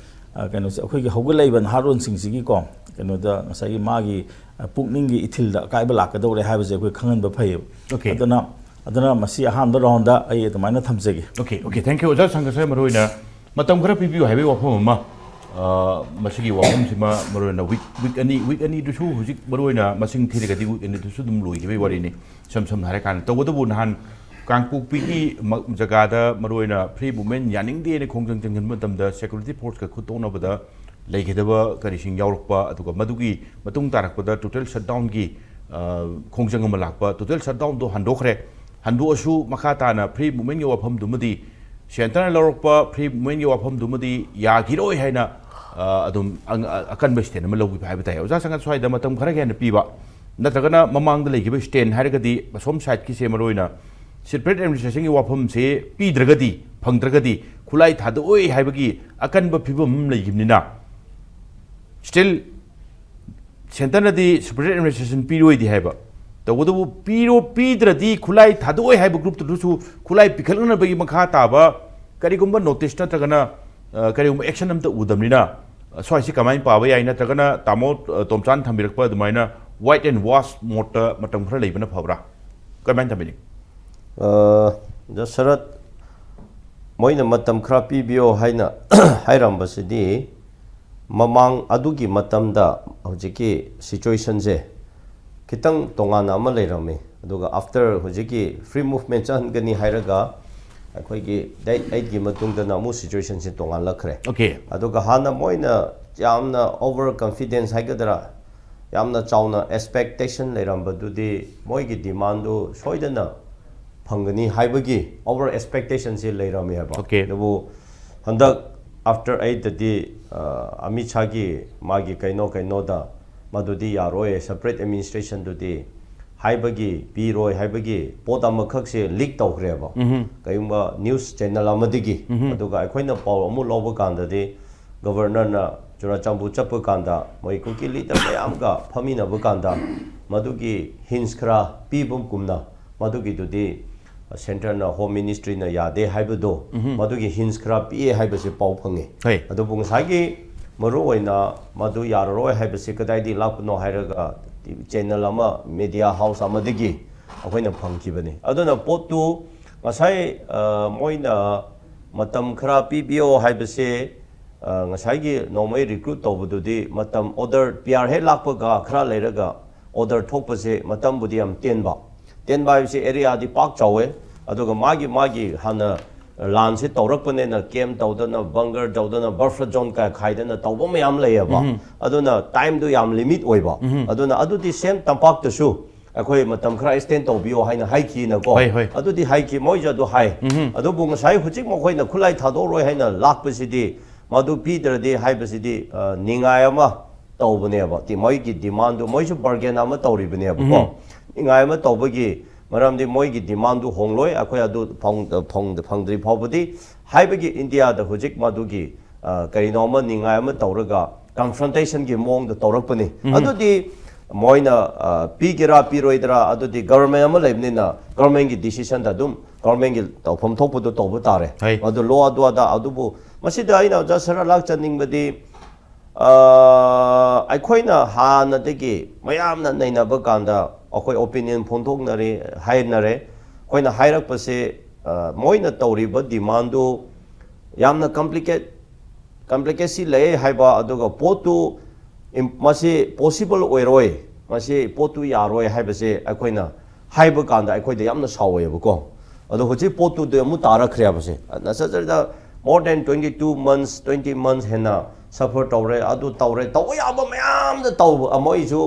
ꯑ, ꯀꯩꯅꯣꯁꯦ, ꯑꯩꯈꯣꯏꯒꯤ ꯍꯧꯒꯠꯂꯛꯏꯕ ꯅꯍꯥꯔꯣꯟꯁꯤꯡꯁꯤꯒꯤꯀꯣ, ꯀꯩꯅꯣꯗ ꯉꯁꯥꯏꯒꯤ ꯃꯥꯒꯤ, ꯑ, ꯄꯨꯛꯅꯤꯡꯒꯤ ꯏꯊꯤꯜꯗ ꯑꯀꯥꯏꯕ ꯂꯥꯛꯀꯗꯧꯔꯦ ꯍꯥꯏꯕꯁꯦ ꯑꯩꯈꯣꯏ ꯈꯪꯍꯟꯕ ꯐꯩꯌꯦꯕ꯫ Okay. ꯑꯗꯨꯅ, ꯑꯗꯨꯅ ꯃꯁꯤ ꯑꯍꯥꯟꯕ round ꯑꯩ ꯑꯗꯨꯃꯥꯏꯅ ꯊꯝꯖꯒꯦ꯫ Okay, okay, thank you꯫ ꯑꯣꯖꯥ ꯁꯪꯒꯁꯔ, ꯃꯔꯨꯑꯣꯏꯅ ꯃꯇꯝ ꯈꯔ ꯄꯤꯕꯤꯌꯨ ꯍꯥꯏꯕꯒꯤ ꯋꯥꯐꯝ ꯑꯃ, ꯑ, ꯃꯁꯤꯒꯤ ꯋꯥꯐꯝꯁꯤꯃ ꯃꯔꯨꯑꯣꯏꯅ week, week ꯑꯅꯤ, week ꯑꯅꯤꯗꯨꯁꯨ ꯍꯧꯖꯤꯛ ꯃꯔꯨꯑꯣꯏꯅ ꯃꯁꯤꯡ ꯊꯤꯔꯒꯗꯤ week ꯑꯅꯤꯗꯨꯁꯨ ꯑꯗꯨꯝ ꯂꯣꯏꯈꯤꯕꯒꯤ ꯋꯥꯔꯤꯅꯤ꯫ ꯏꯁꯝ ꯁꯝꯅ ꯍꯥꯏꯔꯀꯥꯟꯗ, ꯇꯧꯕꯇꯕꯨ ꯅꯍꯥꯟ ꯀꯥꯡꯄꯣꯛꯄꯤꯒꯤ ꯃ-, ꯖꯒꯥꯗ ꯃꯔꯨꯑꯣꯏꯅ free movement ꯌꯥꯅꯤꯡꯗꯦꯅ ꯈꯣꯡꯖꯪ ꯆꯪꯁꯤꯟꯕ ꯃꯇꯝꯗ security forceꯀ ꯈꯨꯠ ꯇꯣꯛꯅꯕꯗ ꯂꯩꯒꯗꯕ ꯀꯔꯤꯁꯤꯡ ꯌꯥꯎꯔꯛꯄ, ꯑꯗꯨꯒ ꯃꯗꯨꯒꯤ ꯃꯇꯨꯡ ꯇꯥꯔꯛꯄꯗ total shutdownꯒꯤ, ꯑ, ꯈꯣꯡꯖꯪ ꯑꯃ ꯂꯥꯛꯄ, total shutdownꯗꯣ ꯍꯟꯗꯣꯛꯈ꯭ꯔꯦ꯫ ꯍꯟꯗꯣꯛꯑꯁꯨ ꯃꯈꯥ ꯇꯥꯅ free movementꯀꯤ ꯋꯥꯐꯝꯗꯨꯃꯗꯤ, centreꯅ ꯂꯧꯔꯛꯄ free movementꯀꯤ ꯋꯥꯐꯝꯗꯨꯃꯗꯤ ꯌꯥꯈꯤꯔꯣꯏ ꯍꯥꯏꯅ, ꯑ, ꯑꯗꯨꯝ ꯑꯪ-, ꯑ-, ꯑꯀꯟꯕ stand ꯑꯃ ꯂꯧꯈꯤꯕ ꯍꯥꯏꯕ ꯇꯥꯏ꯫ ꯑꯣꯖꯥ ꯁꯪꯒ, ꯁ꯭ꯋꯥꯏꯗ ꯃꯇꯝ ꯈꯔ ꯍꯦꯟꯅ ꯄꯤꯕ, ꯅꯠꯇ꯭ꯔꯒꯅ ꯃꯃꯥꯡꯗ ꯂꯩꯈꯤꯕ stand ꯍꯥꯏꯔꯒꯗꯤ ꯑꯁꯣꯝ sideꯀꯤꯁꯦ ꯃꯔꯨꯑꯣꯏꯅ separate administrationꯒꯤ ꯋꯥꯐꯝꯁꯦ ꯄꯤꯗ꯭ꯔꯒꯗꯤ, ꯐꯪꯗ꯭ꯔꯒꯗꯤ ꯈꯨꯠꯂꯥꯏ ꯊꯥꯗꯣꯛꯑꯣꯏ ꯍꯥꯏꯕꯒꯤ ꯑꯀꯟꯕ ꯐꯤꯕꯝ ꯑꯃ ꯂꯩꯈꯤꯕꯅꯤꯅ, still centreꯅꯗꯤ separate administration ꯄꯤꯔꯣꯏꯗꯤ ꯍꯥꯏꯕ, ꯇꯧꯕꯇꯕꯨ ꯄꯤꯔꯣ-, ꯄꯤꯗ꯭ꯔꯗꯤ ꯈꯨꯠꯂꯥꯏ ꯊꯥꯗꯣꯛꯑꯣꯏ ꯍꯥꯏꯕ groupꯇꯨꯗꯁꯨ ꯈꯨꯠꯂꯥꯏ ꯄꯤꯈꯠꯂꯛꯅꯕꯒꯤ ꯃꯈꯥ ꯇꯥꯕ ꯀꯔꯤꯒꯨꯝꯕ notice ꯅꯠꯇ꯭ꯔꯒꯅ, ꯑ, ꯀꯔꯤꯒꯨꯝꯕ action ꯑꯝꯇ ꯎꯗꯕꯅꯤꯅ, ꯑ, ꯁ꯭ꯋꯥꯏꯁꯤ ꯀꯃꯥꯏꯅ ꯄꯥꯕ ꯌꯥꯏ? ꯅꯠꯇ꯭ꯔꯒꯅ ꯇꯥꯃꯣ, ꯑ, ꯇꯣꯝꯆꯥꯟ ꯊꯝꯕꯤꯔꯛꯄ ꯑꯗꯨꯃꯥꯏꯅ wait and watch modeꯇ ꯃꯇꯝ ꯈꯔ ꯂꯩꯕꯅ ꯐꯕ꯭ꯔꯥ? ꯀꯃꯥꯏꯅ ꯊꯝꯕꯤꯅꯤꯡ? ꯑ, ꯑꯣꯖꯥ ꯁꯔꯠ, ꯃꯣꯏꯅ ꯃꯇꯝ ꯈꯔ ꯄꯤꯕꯤꯌꯣ ꯍꯥꯏꯅ ꯍꯥꯏꯔꯝꯕꯁꯤꯗꯤ, ꯃꯃꯥꯡ ꯑꯗꯨꯒꯤ ꯃꯇꯝꯗ ꯍꯧꯖꯤꯛꯀꯤ situationꯁꯦ ꯈꯤꯇꯪ ꯇꯣꯉꯥꯟꯅ ꯑꯃ ꯂꯩꯔꯝꯃꯤ꯫ ꯑꯗꯨꯒ after ꯍꯧꯖꯤꯛꯀꯤ free movement ꯆꯠꯍꯟꯒꯅꯤ ꯍꯥꯏꯔꯒ, ꯑꯩꯈꯣꯏꯒꯤ date eightꯀꯤ ꯃꯇꯨꯡꯗꯅ ꯑꯃꯨꯛ situationꯁꯦ ꯇꯣꯉꯥꯟꯂꯛꯈ꯭ꯔꯦ꯫ Okay꯫ ꯑꯗꯨꯒ ꯍꯥꯟꯅ ꯃꯣꯏꯅ ꯌꯥꯝꯅ over confidence ꯍꯥꯏꯒꯗ꯭ꯔꯥ, ꯌꯥꯝꯅ ꯆꯥꯎꯅ expectation ꯂꯩꯔꯝꯕꯗꯨꯗꯤ, ꯃꯣꯏꯒꯤ demandꯗꯨ ꯁꯣꯏꯗꯅ ꯐꯪꯒꯅꯤ ꯍꯥꯏꯕꯒꯤ over expectationꯁꯤ ꯂꯩꯔꯝꯃꯦꯕ꯫ Okay꯫ ꯑꯗꯨꯕꯨ ꯍꯟꯗꯛ after eightꯇꯗꯤ, ꯑ, ꯑꯃꯤꯠ ꯁꯥꯍꯒꯤ ꯃꯥꯒꯤ ꯀꯩꯅꯣ ꯀꯩꯅꯣꯗ ꯃꯗꯨꯗꯤ ꯌꯥꯔꯣꯏ, separate administrationꯗꯨꯗꯤ ꯍꯥꯏꯕꯒꯤ, ꯄꯤꯔꯣꯏ ꯍꯥꯏꯕꯒꯤ ꯄꯣꯠ ꯑꯃꯈꯛꯁꯦ leak ꯇꯧꯈ꯭ꯔꯦꯕ꯫ ꯎꯝꯍꯨꯝ꯫ ꯀꯔꯤꯒꯨꯝꯕ news channel ꯑꯃꯗꯒꯤ꯫ ꯎꯝꯍꯨꯝ꯫ ꯑꯗꯨꯒ ꯑꯩꯈꯣꯏꯅ ꯄꯥꯎ ꯑꯃꯨꯛ ꯂꯧꯕ ꯀꯥꯟꯗꯗꯤ, governorꯅ ꯆꯨꯔꯥꯆꯥꯟꯄꯨꯔ ꯆꯠꯄ ꯀꯥꯟꯗ ꯃꯣꯏ ꯀꯨꯀꯤ leader ꯃꯌꯥꯝꯒ ꯐꯝꯃꯤꯟꯅꯕ ꯀꯥꯟꯗ ꯃꯗꯨꯒꯤ hints ꯈꯔ ꯄꯤꯕꯒꯨꯝꯅ, ꯃꯗꯨꯒꯤꯗꯨꯗꯤ ꯁꯦꯟꯇꯔꯅ, ꯍꯣꯝ ꯃꯤꯅꯤꯁꯇ꯭ꯔꯤꯅ ꯌꯥꯗꯦ ꯍꯥꯏꯕꯗꯣ, ꯃꯗꯨꯒꯤ ꯍꯤꯟꯁ ꯈꯔ ꯄꯤꯑꯦ ꯍꯥꯏꯕꯁꯦ ꯄꯥꯎ ꯐꯪꯉꯦ꯫ ꯍꯣꯏ꯫ ꯑꯗꯨꯕꯨ ꯉꯁꯥꯏꯒꯤ ꯃꯔꯨ ꯑꯣꯏꯅ ꯃꯗꯨ ꯌꯥꯔꯔꯣꯏ ꯍꯥꯏꯕꯁꯤ ꯀꯗꯥꯏꯗꯒꯤ ꯂꯥꯛꯄꯅꯣ ꯍꯥꯏꯔꯒ, ꯆꯦꯅꯦꯜ ꯑꯃ, ꯃꯦꯗꯤꯌꯥ ꯍꯥꯎꯁ ꯑꯃꯗꯒꯤ ꯑꯩꯈꯣꯏꯅ ꯐꯪꯈꯤꯕꯅꯤ꯫ ꯑꯗꯨꯅ ꯄꯣꯠꯇꯨ ꯉꯁꯥꯏ, ꯑ, ꯃꯣꯏꯅ ꯃꯇꯝ ꯈꯔ ꯄꯤꯕꯤꯌꯣ ꯍꯥꯏꯕꯁꯦ, ꯑ, ꯉꯁꯥꯏꯒꯤ ꯅꯣꯡꯃꯩ ꯔꯤꯀ꯭ꯔꯨꯠ ꯇꯧꯕꯗꯨꯗꯤ ꯃꯇꯝ, ꯑꯣꯔꯗꯔ, ꯄꯤ ꯑꯥꯔ ꯍꯦꯛ ꯂꯥꯛꯄꯒ ꯈꯔ ꯂꯩꯔꯒ ꯑꯣꯔꯗꯔ ꯊꯣꯛꯄꯁꯦ ꯃꯇꯝꯕꯨꯗꯤ ꯌꯥꯝ ꯇꯦꯟꯕ꯫ ꯇꯦꯟꯕ ꯍꯥꯏꯕꯁꯤ ꯑꯦꯔꯤꯌꯥꯗꯤ ꯄꯥꯛ ꯆꯥꯎꯋꯦ, ꯑꯗꯨꯒ ꯃꯥꯒꯤ, ꯃꯥꯒꯤ ꯍꯥꯟꯅ ꯂꯥꯟꯁꯤ ꯇꯧꯔꯛꯄꯅꯤꯅ ꯀꯦꯝ ꯇꯧꯗꯅ, ꯕꯪꯒꯔ ꯇꯧꯗꯅ, ꯕꯐꯔ ꯖꯣꯟ ꯀꯥꯏ ꯈꯥꯏꯗꯅ ꯇꯧꯕ ꯃꯌꯥꯝ ꯂꯩꯌꯦꯕ꯫ ꯑꯗꯨꯅ ꯇꯥꯏꯝꯗꯨ ꯌꯥꯝ ꯂꯤꯃꯤꯠ ꯑꯣꯏꯕ꯫ ꯑꯗꯨꯅ ꯑꯗꯨꯗꯤ ꯁꯦꯝ ꯇꯝꯄꯥꯛꯇꯁꯨ ꯑꯩꯈꯣꯏ ꯃꯇꯝ ꯈꯔ ꯑꯦꯛꯁꯇꯦꯟ ꯇꯧꯕꯤꯌꯣ ꯍꯥꯏꯅ ꯍꯥꯏꯈꯤꯅꯀꯣ꯫ ꯍꯣꯏ, ꯍꯣꯏ꯫ ꯑꯗꯨꯗꯤ ꯍꯥꯏꯈꯤ, ꯃꯣꯏꯁꯨ ꯑꯗꯨ ꯍꯥꯏ꯫ ꯑꯗꯨꯕꯨ ꯉꯁꯥꯏ ꯍꯧꯖꯤꯛ ꯃꯈꯣꯏꯅ ꯈꯨꯠꯂꯥꯏ ꯊꯥꯗꯣꯛꯔꯣꯏ ꯍꯥꯏꯅ ꯂꯥꯛꯄꯁꯤꯗꯤ, ꯃꯗꯨ ꯄꯤꯗ꯭ꯔꯗꯤ ꯍꯥꯏꯕꯁꯤꯗꯤ, ꯑ, ꯅꯤꯡꯉꯥꯏ ꯑꯃ ꯇꯧꯕꯅꯦꯕ꯫ ꯇꯤ-, ꯃꯣꯏꯒꯤ ꯗꯤꯃꯥꯟꯗꯨ, ꯃꯣꯏꯁꯨ ꯕꯥꯔꯒꯦꯟ ꯑꯃ ꯇꯧꯔꯤꯕꯅꯦꯕꯀꯣ꯫ ꯅꯤꯡꯉꯥꯏ ꯑꯃ ꯇꯧꯕꯒꯤ ꯃꯔꯝꯗꯤ ꯃꯣꯏꯒꯤ ꯗꯤꯃꯥꯟꯗꯨ ꯍꯣꯡꯂꯣꯏ, ꯑꯩꯈꯣꯏ ꯑꯗꯨ ꯐꯪ-, ꯐꯪ-, ꯐꯪꯗ꯭ꯔꯤ ꯐꯥꯎꯕꯗꯤ ꯍꯥꯏꯕꯒꯤ ꯏꯟꯗꯤꯌꯥꯗ ꯍꯧꯖꯤꯛ ꯃꯗꯨꯒꯤ, ꯑ, ꯀꯔꯤꯅꯣ ꯑꯃ ꯅꯤꯡꯉꯥꯏ ꯑꯃ ꯇꯧꯔꯒ ꯀꯟꯐ꯭ꯔꯟꯇꯦꯁꯟꯒꯤ ꯃꯑꯣꯡꯗ ꯇꯧꯔꯛꯄꯅꯤ꯫ ꯑꯗꯨꯗꯤ ꯃꯣꯏꯅ, ꯑ, ꯄꯤꯒꯦꯔꯥ ꯄꯤꯔꯣꯏꯗ꯭ꯔꯥ, ꯑꯗꯨꯗꯤ ꯒꯚꯔꯟꯃꯦꯟ ꯑꯃ ꯂꯩꯕꯅꯤꯅ ꯒꯚꯔꯟꯃꯦꯟꯒꯤ ꯗꯤꯁꯤꯁꯟꯗ ꯑꯗꯨꯝ ꯒꯚꯔꯟꯃꯦꯟꯒꯤ ꯇꯧꯐꯝ ꯊꯣꯛꯄꯗꯣ ꯇꯧꯕ ꯇꯥꯔꯦ꯫ ꯍꯣꯏ꯫ ꯑꯗꯨ ꯂꯣ ꯑꯗꯨ ꯑꯗꯥ, ꯑꯗꯨꯕꯨ ꯃꯁꯤꯗ ꯑꯩꯅ ꯑꯣꯖꯥ ꯁꯔ ꯂꯥꯛꯆꯅꯤꯡꯕꯗꯤ, ꯑ, ꯑꯩꯈꯣꯏꯅ ꯍꯥꯟꯅꯗꯒꯤ ꯃꯌꯥꯝꯅ ꯅꯩꯅꯕ ꯀꯥꯟꯗ ꯑꯩꯈꯣꯏ ꯑꯣꯄꯤꯅꯤꯌꯟ ꯐꯣꯡꯗꯣꯛꯅꯔꯦ, ꯍꯥꯏꯅꯔꯦ꯫ ꯑꯩꯈꯣꯏꯅ ꯍꯥꯏꯔꯛꯄꯁꯦ, ꯑ, ꯃꯣꯏꯅ ꯇꯧꯔꯤꯕ ꯗꯤꯃꯥꯟꯗꯨ ꯌꯥꯝꯅ ꯀꯝꯄ꯭ꯂꯤꯀꯦꯠ, ꯀꯝꯄ꯭ꯂꯤꯀꯦꯁꯤ ꯂꯩ ꯍꯥꯏꯕ, ꯑꯗꯨꯒ ꯄꯣꯠꯇꯨ ꯏꯝ-, ꯃꯁꯤ ꯄꯣꯁꯤꯕꯜ ꯑꯣꯏꯔꯣꯏ, ꯃꯁꯤ ꯄꯣꯠꯇꯨ ꯌꯥꯔꯣꯏ ꯍꯥꯏꯕꯁꯦ ꯑꯩꯈꯣꯏꯅ ꯍꯥꯏꯕ ꯀꯥꯟꯗ ꯑꯩꯈꯣꯏꯗ ꯌꯥꯝꯅ ꯁꯥꯎꯋꯦꯕꯀꯣ꯫ ꯑꯗꯣ ꯍꯧꯖꯤꯛ ꯄꯣꯠꯇꯨꯗꯤ ꯑꯃꯨꯛ ꯇꯥꯔꯛꯈ꯭ꯔꯦꯕꯁꯦ꯫ ꯅꯁꯖꯔꯗ more than twenty two months, twenty months ꯍꯦꯟꯅ ꯁꯐꯔ ꯇꯧꯔꯦ, ꯑꯗꯨ ꯇꯧꯔꯦ, ꯇꯧꯕ ꯌꯥꯕ ꯃꯌꯥꯝꯗ ꯇꯧꯕ, ꯃꯣꯏꯁꯨ,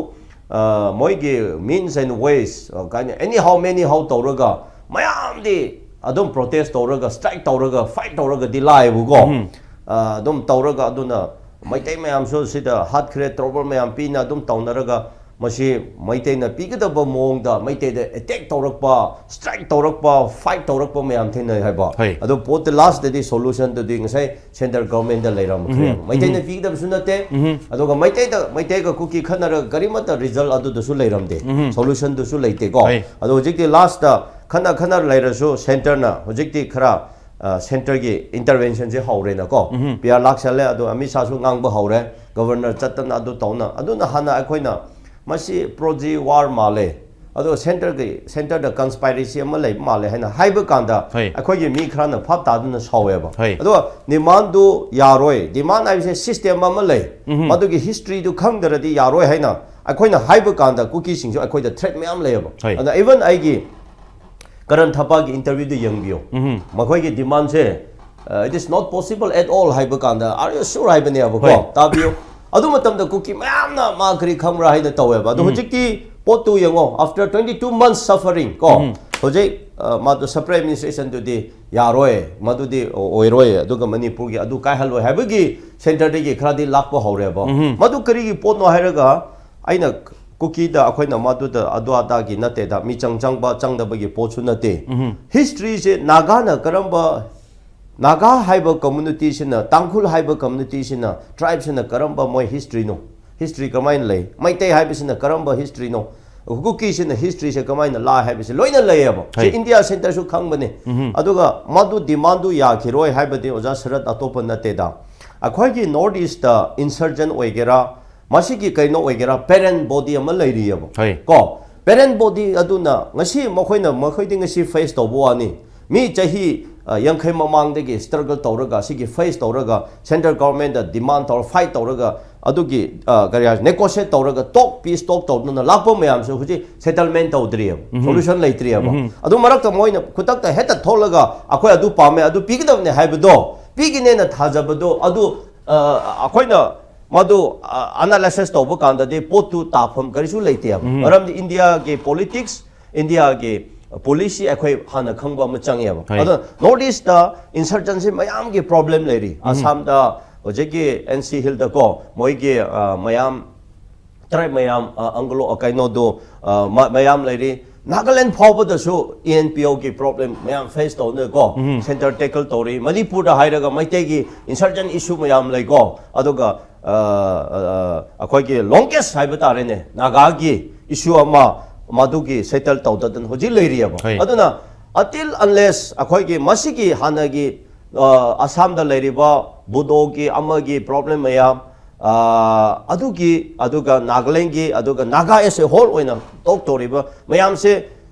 ꯑ, ꯃꯣꯏꯒꯤ means and ways, ꯑ, ꯀꯥꯏꯅ, anyhow, anyhow ꯇꯧꯔꯒ ꯃꯌꯥꯝꯗꯤ ꯑꯗꯨꯝ ꯄ꯭ꯔꯣꯇꯦꯁ ꯇꯧꯔꯒ, ꯁ꯭ꯇ꯭ꯔꯥꯏꯛ ꯇꯧꯔꯒ, ꯐꯥꯏꯠ ꯇꯧꯔꯒꯗꯤ ꯂꯥꯛꯑꯦꯕꯀꯣ꯫ ꯑ, ꯑꯗꯨꯝ ꯇꯧꯔꯒ, ꯑꯗꯨꯅ ꯃꯩꯇꯩ ꯃꯌꯥꯝꯁꯨ ꯁꯤꯗ ꯍꯥꯠꯈ꯭ꯔꯦ, ꯇ꯭ꯔꯣꯕꯜ ꯃꯌꯥꯝ ꯄꯤꯅ ꯑꯗꯨꯝ ꯇꯧꯅꯔꯒ, ꯃꯁꯤ ꯃꯩꯇꯩꯅ ꯄꯤꯒꯗꯕ ꯃꯑꯣꯡꯗ ꯃꯩꯇꯩꯗ ꯑꯦꯇꯦꯛ ꯇꯧꯔꯛꯄ, ꯁ꯭ꯇ꯭ꯔꯥꯏꯛ ꯇꯧꯔꯛꯄ, ꯐꯥꯏꯠ ꯇꯧꯔꯛꯄ ꯃꯌꯥꯝ ꯊꯦꯡꯅꯩ ꯍꯥꯏꯕ꯫ ꯍꯣꯏ꯫ ꯑꯗꯣ ꯄꯣꯠꯇ ꯂꯥꯁꯇꯗꯤ ꯁꯣꯂꯨꯁꯟꯗꯨꯗꯤ ꯉꯁꯥꯏ ꯁꯦꯟꯇ꯭ꯔꯦꯜ ꯒꯚꯔꯟꯃꯦꯟꯗ ꯂꯩꯔꯝꯈ꯭ꯔꯦꯕ꯫ ꯃꯩꯇꯩꯅ ꯄꯤꯒꯗꯕꯁꯨ ꯅꯠꯇꯦ, ꯑꯗꯨꯒ ꯃꯩꯇꯩꯗ, ꯃꯩꯇꯩꯒ ꯀꯨꯀꯤ ꯈꯠꯅꯔꯒ ꯀꯔꯤꯃꯠꯇ ꯔꯤꯖꯜ ꯑꯗꯨꯗꯁꯨ ꯂꯩꯔꯝꯗꯦ, ꯁꯣꯂꯨꯁꯟꯗꯨꯁꯨ ꯂꯩꯇꯦꯀꯣ꯫ ꯍꯣꯏ꯫ ꯑꯗꯣ ꯍꯧꯖꯤꯛꯇꯤ ꯂꯥꯁꯇ ꯈꯠꯅ ꯈꯠꯅ ꯂꯩꯔꯁꯨ ꯁꯦꯟꯇꯔꯅ ꯍꯧꯖꯤꯛꯇꯤ ꯈꯔ ꯁꯦꯟꯇꯔꯒꯤ ꯏꯟꯇꯔꯚꯦꯟꯁꯟꯁꯦ ꯍꯧꯔꯦꯅꯀꯣ꯫ ꯄꯤ ꯑꯥꯔ ꯂꯥꯛꯁꯜꯂꯦ, ꯑꯗꯣ ꯑꯃꯤꯠ ꯁꯥꯁꯨ ꯉꯥꯡꯕ ꯍꯧꯔꯦ, ꯒꯕꯔꯅꯔ ꯆꯠꯇꯅ ꯑꯗꯨ ꯇꯧꯅ꯫ ꯑꯗꯨꯅ ꯍꯥꯟꯅ ꯑꯩꯈꯣꯏꯅ ꯃꯁꯤ ꯄ꯭ꯔꯣꯖꯤ ꯋꯥꯔ ꯃꯥꯜꯂꯦ, ꯑꯗꯣ ꯁꯦꯟꯇꯔꯒꯤ, ꯁꯦꯟꯇꯔꯗ ꯀꯟꯁꯄꯥꯏꯔꯦꯁꯤ ꯑꯃ ꯂꯩꯕ ꯃꯥꯜꯂꯦ ꯍꯥꯏꯅ ꯍꯥꯏꯕ ꯀꯥꯟꯗ, ꯍꯣꯏ꯫ ꯑꯩꯈꯣꯏꯒꯤ ꯃꯤ ꯈꯔꯅ ꯚꯥꯞ ꯇꯥꯗꯅ ꯁꯥꯎꯋꯦꯕ꯫ ꯍꯣꯏ꯫ ꯑꯗꯣ ꯗꯤꯃꯥꯟꯗꯨ ꯌꯥꯔꯣꯏ, ꯗꯤꯃꯥꯟ ꯍꯥꯏꯕꯁꯦ ꯁꯤꯁꯇꯦꯝ ꯑꯃ ꯂꯩ, ꯃꯗꯨꯒꯤ ꯍꯤꯁꯇ꯭ꯔꯤꯗꯨ ꯈꯪꯗ꯭ꯔꯗꯤ ꯌꯥꯔꯣꯏ ꯍꯥꯏꯅ ꯑꯩꯈꯣꯏꯅ ꯍꯥꯏꯕ ꯀꯥꯟꯗ ꯀꯨꯀꯤꯁꯤꯡꯁꯨ ꯑꯩꯈꯣꯏꯗ ꯊ꯭ꯔꯦꯠ ꯃꯌꯥꯝ ꯂꯩꯌꯦꯕ꯫ ꯍꯣꯏ꯫ ꯑꯗ ꯏꯚꯟ ꯑꯩꯒꯤ ꯀꯔꯟ ꯊꯄꯥꯒꯤ ꯏꯟꯇꯔꯚ꯭ꯌꯨꯗ ꯌꯦꯡꯕꯤꯌꯣ꯫ ꯃꯈꯣꯏꯒꯤ ꯗꯤꯃꯥꯟꯁꯦ, "It is not possible at all" ꯍꯥꯏꯕ ꯀꯥꯟꯗ, "Are you sure?" ꯍꯥꯏꯕꯅꯦꯕꯀꯣ꯫ ꯍꯣꯏ꯫ ꯇꯥꯕꯤꯌꯨ꯫ ꯑꯗꯨ ꯃꯇꯝꯗ ꯀꯨꯀꯤ ꯃꯌꯥꯝꯅ ꯃꯥ ꯀꯔꯤ ꯈꯪꯕ꯭ꯔꯥ ꯍꯥꯏꯅ ꯇꯧꯋꯦꯕ꯫ ꯑꯗꯣ ꯍꯧꯖꯤꯛꯇꯤ ꯄꯣꯠꯇꯨ ꯌꯦꯡꯉꯣ, after twenty two months suffering ꯀꯣ, ꯍꯧꯖꯤꯛ, ꯑ, ꯃꯥꯗꯣ separate administrationꯗꯨꯗꯤ ꯌꯥꯔꯣꯏ, ꯃꯗꯨꯗꯤ ꯑꯣꯏꯔꯣꯏ, ꯑꯗꯨꯒ ꯃꯅꯤꯄꯨꯔꯒꯤ ꯑꯗꯨ ꯀꯥꯏꯍꯜꯂꯣꯏ ꯍꯥꯏꯕꯒꯤ ꯁꯦꯟꯇꯔꯗꯒꯤ ꯈꯔꯗꯤ ꯂꯥꯛꯄ ꯍꯧꯔꯦꯕ꯫ ꯃꯗꯨ ꯀꯔꯤꯒꯤ ꯄꯣꯠꯅꯣ ꯍꯥꯏꯔꯒ, ꯑꯩꯅ ꯀꯨꯀꯤꯗ ꯑꯩꯈꯣꯏꯅ ꯃꯗꯨꯗ ꯑꯗꯨ ꯑꯗꯥꯒꯤ ꯅꯠꯇꯦꯗ, ꯃꯤꯆꯪ ꯆꯪꯕ ꯆꯪꯗꯕꯒꯤ ꯄꯣꯠꯁꯨ ꯅꯠꯇꯦ꯫ ꯍꯤꯁꯇ꯭ꯔꯤꯁꯦ ꯅꯥꯒꯥꯅ ꯀꯔꯝꯕ, ꯅꯥꯒꯥ ꯍꯥꯏꯕ ꯀꯝꯃꯨꯅꯤꯇꯤꯁꯤꯅ, ꯇꯥꯡꯈꯨꯜ ꯍꯥꯏꯕ ꯀꯝꯃꯨꯅꯤꯇꯤꯁꯤꯅ, ꯇ꯭ꯔꯥꯏꯕꯁꯤꯅ ꯀꯔꯝꯕ ꯃꯣꯏ ꯍꯤꯁꯇ꯭ꯔꯤꯅꯣ? ꯍꯤꯁꯇ꯭ꯔꯤ ꯀꯃꯥꯏꯅ ꯂꯩ? ꯃꯩꯇꯩ ꯍꯥꯏꯕꯁꯤꯅ ꯀꯔꯝꯕ ꯍꯤꯁꯇ꯭ꯔꯤꯅꯣ? ꯀꯨꯀꯤꯁꯤꯅ ꯍꯤꯁꯇ꯭ꯔꯤꯁꯦ ꯀꯃꯥꯏꯅ ꯂꯥꯛꯑꯦ ꯍꯥꯏꯕꯁꯤ ꯂꯣꯏꯅ ꯂꯩꯌꯦꯕ꯫ ꯁꯤ ꯍꯣꯏ꯫ ꯏꯟꯗꯤꯌꯥ ꯁꯦꯟꯇꯔꯁꯨ ꯈꯪꯕꯅꯦ꯫ ꯑꯗꯨꯒ ꯃꯗꯨ ꯗꯤꯃꯥꯟꯗꯨ ꯌꯥꯈꯤꯔꯣꯏ ꯍꯥꯏꯕꯗꯤ ꯑꯣꯖꯥ ꯁꯔꯠ ꯑꯇꯣꯞꯄ ꯅꯠꯇꯦꯗ꯫ ꯑꯩꯈꯣꯏꯒꯤ ꯅꯣꯔꯠ ꯏꯁꯇ ꯏꯟꯁꯔꯖꯦꯟ ꯑꯣꯏꯒꯦꯔꯥ, ꯃꯁꯤꯒꯤ ꯀꯩꯅꯣ ꯑꯣꯏꯒꯦꯔꯥ, ꯄꯦꯔꯦꯟ ꯕꯣꯗꯤ ꯑꯃ ꯂꯩꯔꯤꯑꯕ꯫ ꯍꯣꯏ꯫ ꯀꯣ? ꯄꯦꯔꯦꯟ ꯕꯣꯗꯤ ꯑꯗꯨꯅ ꯉꯁꯤ ꯃꯈꯣꯏꯅ, ꯃꯈꯣꯏꯗꯤ ꯉꯁꯤ ꯐꯦꯁ ꯇꯧꯕ ꯋꯥꯅꯤ꯫ ꯃꯤ ꯆꯍꯤ, ꯑ, ꯌꯥꯡꯈꯩ ꯃꯃꯥꯡꯗꯒꯤ ꯁ꯭ꯇ꯭ꯔꯒꯜ ꯇꯧꯔꯒ, ꯁꯤꯒꯤ ꯐꯦꯁ ꯇꯧꯔꯒ, ꯁꯦꯟꯇ꯭ꯔꯦꯜ ꯒꯚꯔꯟꯃꯦꯟꯠꯇ ꯗꯤꯃꯥꯟ ꯇꯧꯔ, ꯐꯥꯏꯠ ꯇꯧꯔꯒ, ꯑꯗꯨꯒꯤ, ꯑ, ꯀꯔꯤ ꯍꯥꯏ, ꯅꯦꯒꯣꯁꯤꯌꯦꯠ ꯇꯧꯔꯒ, ꯇꯣꯛ, ꯄꯤꯁ ꯇꯣꯛ ꯇꯧꯗꯨꯅ ꯂꯥꯛꯄ ꯃꯌꯥꯝꯁꯦ ꯍꯧꯖꯤꯛ ꯁꯦꯇꯜꯃꯦꯟꯠ ꯇꯧꯗ꯭ꯔꯤꯑꯕ, ꯁꯣꯂꯨꯁꯟ ꯂꯩꯇ꯭ꯔꯤꯑꯕ꯫ ꯑꯗꯨ ꯃꯔꯛꯇ ꯃꯣꯏꯅ ꯈꯨꯗꯛꯇ ꯍꯦꯛꯇ ꯊꯣꯛꯂꯒ, "ꯑꯩꯈꯣꯏ ꯑꯗꯨ ꯄꯥꯝꯃꯦ, ꯑꯗꯨ ꯄꯤꯒꯗꯕꯅꯦ" ꯍꯥꯏꯕꯗꯣ ꯄꯤꯒꯅꯦꯅ ꯊꯥꯖꯕꯗꯣ, ꯑꯗꯨ, ꯑ, ꯑꯩꯈꯣꯏꯅ ꯃꯗꯨ, ꯑ, ꯑꯦꯅꯥꯂꯥꯏꯁꯤꯁ ꯇꯧꯕ ꯀꯥꯟꯗꯗꯤ ꯄꯣꯠꯇꯨ ꯇꯥꯐꯝ ꯀꯔꯤꯁꯨ ꯂꯩꯇꯦꯕ꯫ ꯃꯔꯝꯗꯤ ꯏꯟꯗꯤꯌꯥꯒꯤ ꯄꯣꯂꯤꯇꯤꯛꯁ, ꯏꯟꯗꯤꯌꯥꯒꯤ ꯄꯣꯂꯤꯁꯤ ꯑꯩꯈꯣꯏ ꯍꯥꯟꯅ ꯈꯪꯕ ꯑꯃ ꯆꯪꯉꯦꯕ꯫ ꯍꯣꯏ꯫ ꯑꯗꯣ ꯅꯣꯔꯠ ꯏꯁꯇ ꯏꯟꯁꯔꯖꯦꯟꯁꯤ ꯃꯌꯥꯝꯒꯤ ꯄ꯭ꯔꯣꯕ꯭ꯂꯦꯝ ꯂꯩꯔꯤ꯫ ꯑꯁꯥꯝꯗ ꯍꯧꯖꯤꯛꯀꯤ ꯑꯦꯟ ꯁꯤ ꯍꯤꯜꯗꯀꯣ, ꯃꯣꯏꯒꯤ, ꯑ, ꯃꯌꯥꯝ, ꯇ꯭ꯔꯥꯏꯕ ꯃꯌꯥꯝ, ꯑ, ꯑꯪꯒ꯭ꯂꯣ, ꯑ, ꯀꯩꯅꯣꯗꯣ, ꯑ, ꯃ-, ꯃꯌꯥꯝ ꯂꯩꯔꯤ꯫ ꯅꯥꯒꯥꯂꯦꯟ ꯐꯥꯎꯕꯗꯁꯨ ꯏ ꯑꯦꯟ ꯄꯤ ꯑꯣꯒꯤ ꯄ꯭ꯔꯣꯕ꯭ꯂꯦꯝ ꯃꯌꯥꯝ ꯐꯦꯁ ꯇꯧꯅꯀꯣ, ꯁꯦꯟꯇꯔ ꯇꯦꯀꯜ ꯇꯧꯔꯤ꯫ ꯃꯅꯤꯄꯨꯔꯗ ꯍꯥꯏꯔꯒ ꯃꯩꯇꯩꯒꯤ ꯏꯟꯁꯔꯖꯦꯟ ꯏꯁꯨ ꯃꯌꯥꯝ ꯂꯩꯀꯣ꯫ ꯑꯗꯨꯒ, ꯑ, ꯑ, ꯑ, ꯑꯩꯈꯣꯏꯒꯤ ꯂꯣꯡꯒꯦꯁ ꯍꯥꯏꯕ ꯇꯥꯔꯦꯅꯦ, ꯅꯥꯒꯥꯒꯤ ꯏꯁꯨ ꯑꯃ, ꯃꯗꯨꯒꯤ ꯁꯦꯇꯜ ꯇꯧꯗꯗꯅ ꯍꯧꯖꯤꯛ ꯂꯩꯔꯤꯑꯕ꯫ ꯍꯣꯏ. ꯑꯗꯨꯅ until unless ꯑꯩꯈꯣꯏꯒꯤ ꯃꯁꯤꯒꯤ ꯍꯥꯟꯅꯒꯤ ꯑ, ꯑꯁꯥꯝꯗ ꯂꯩꯔꯤꯕ ꯕꯨꯗꯣꯒꯤ ꯑꯃꯒꯤ ꯄ꯭ꯔꯣꯕ꯭ꯂꯦꯝ ꯃꯌꯥꯝ, ꯑ, ꯑꯗꯨꯒꯤ, ꯑꯗꯨꯒ ꯅꯥꯒꯥꯂꯦꯟꯒꯤ, ꯑꯗꯨꯒ ꯅꯥꯒꯥ ꯑꯦꯁ ꯑꯦ ꯍꯣꯜ ꯑꯣꯏꯅ ꯇꯣꯛ ꯇꯧꯔꯤꯕ ꯃꯌꯥꯝꯁꯦ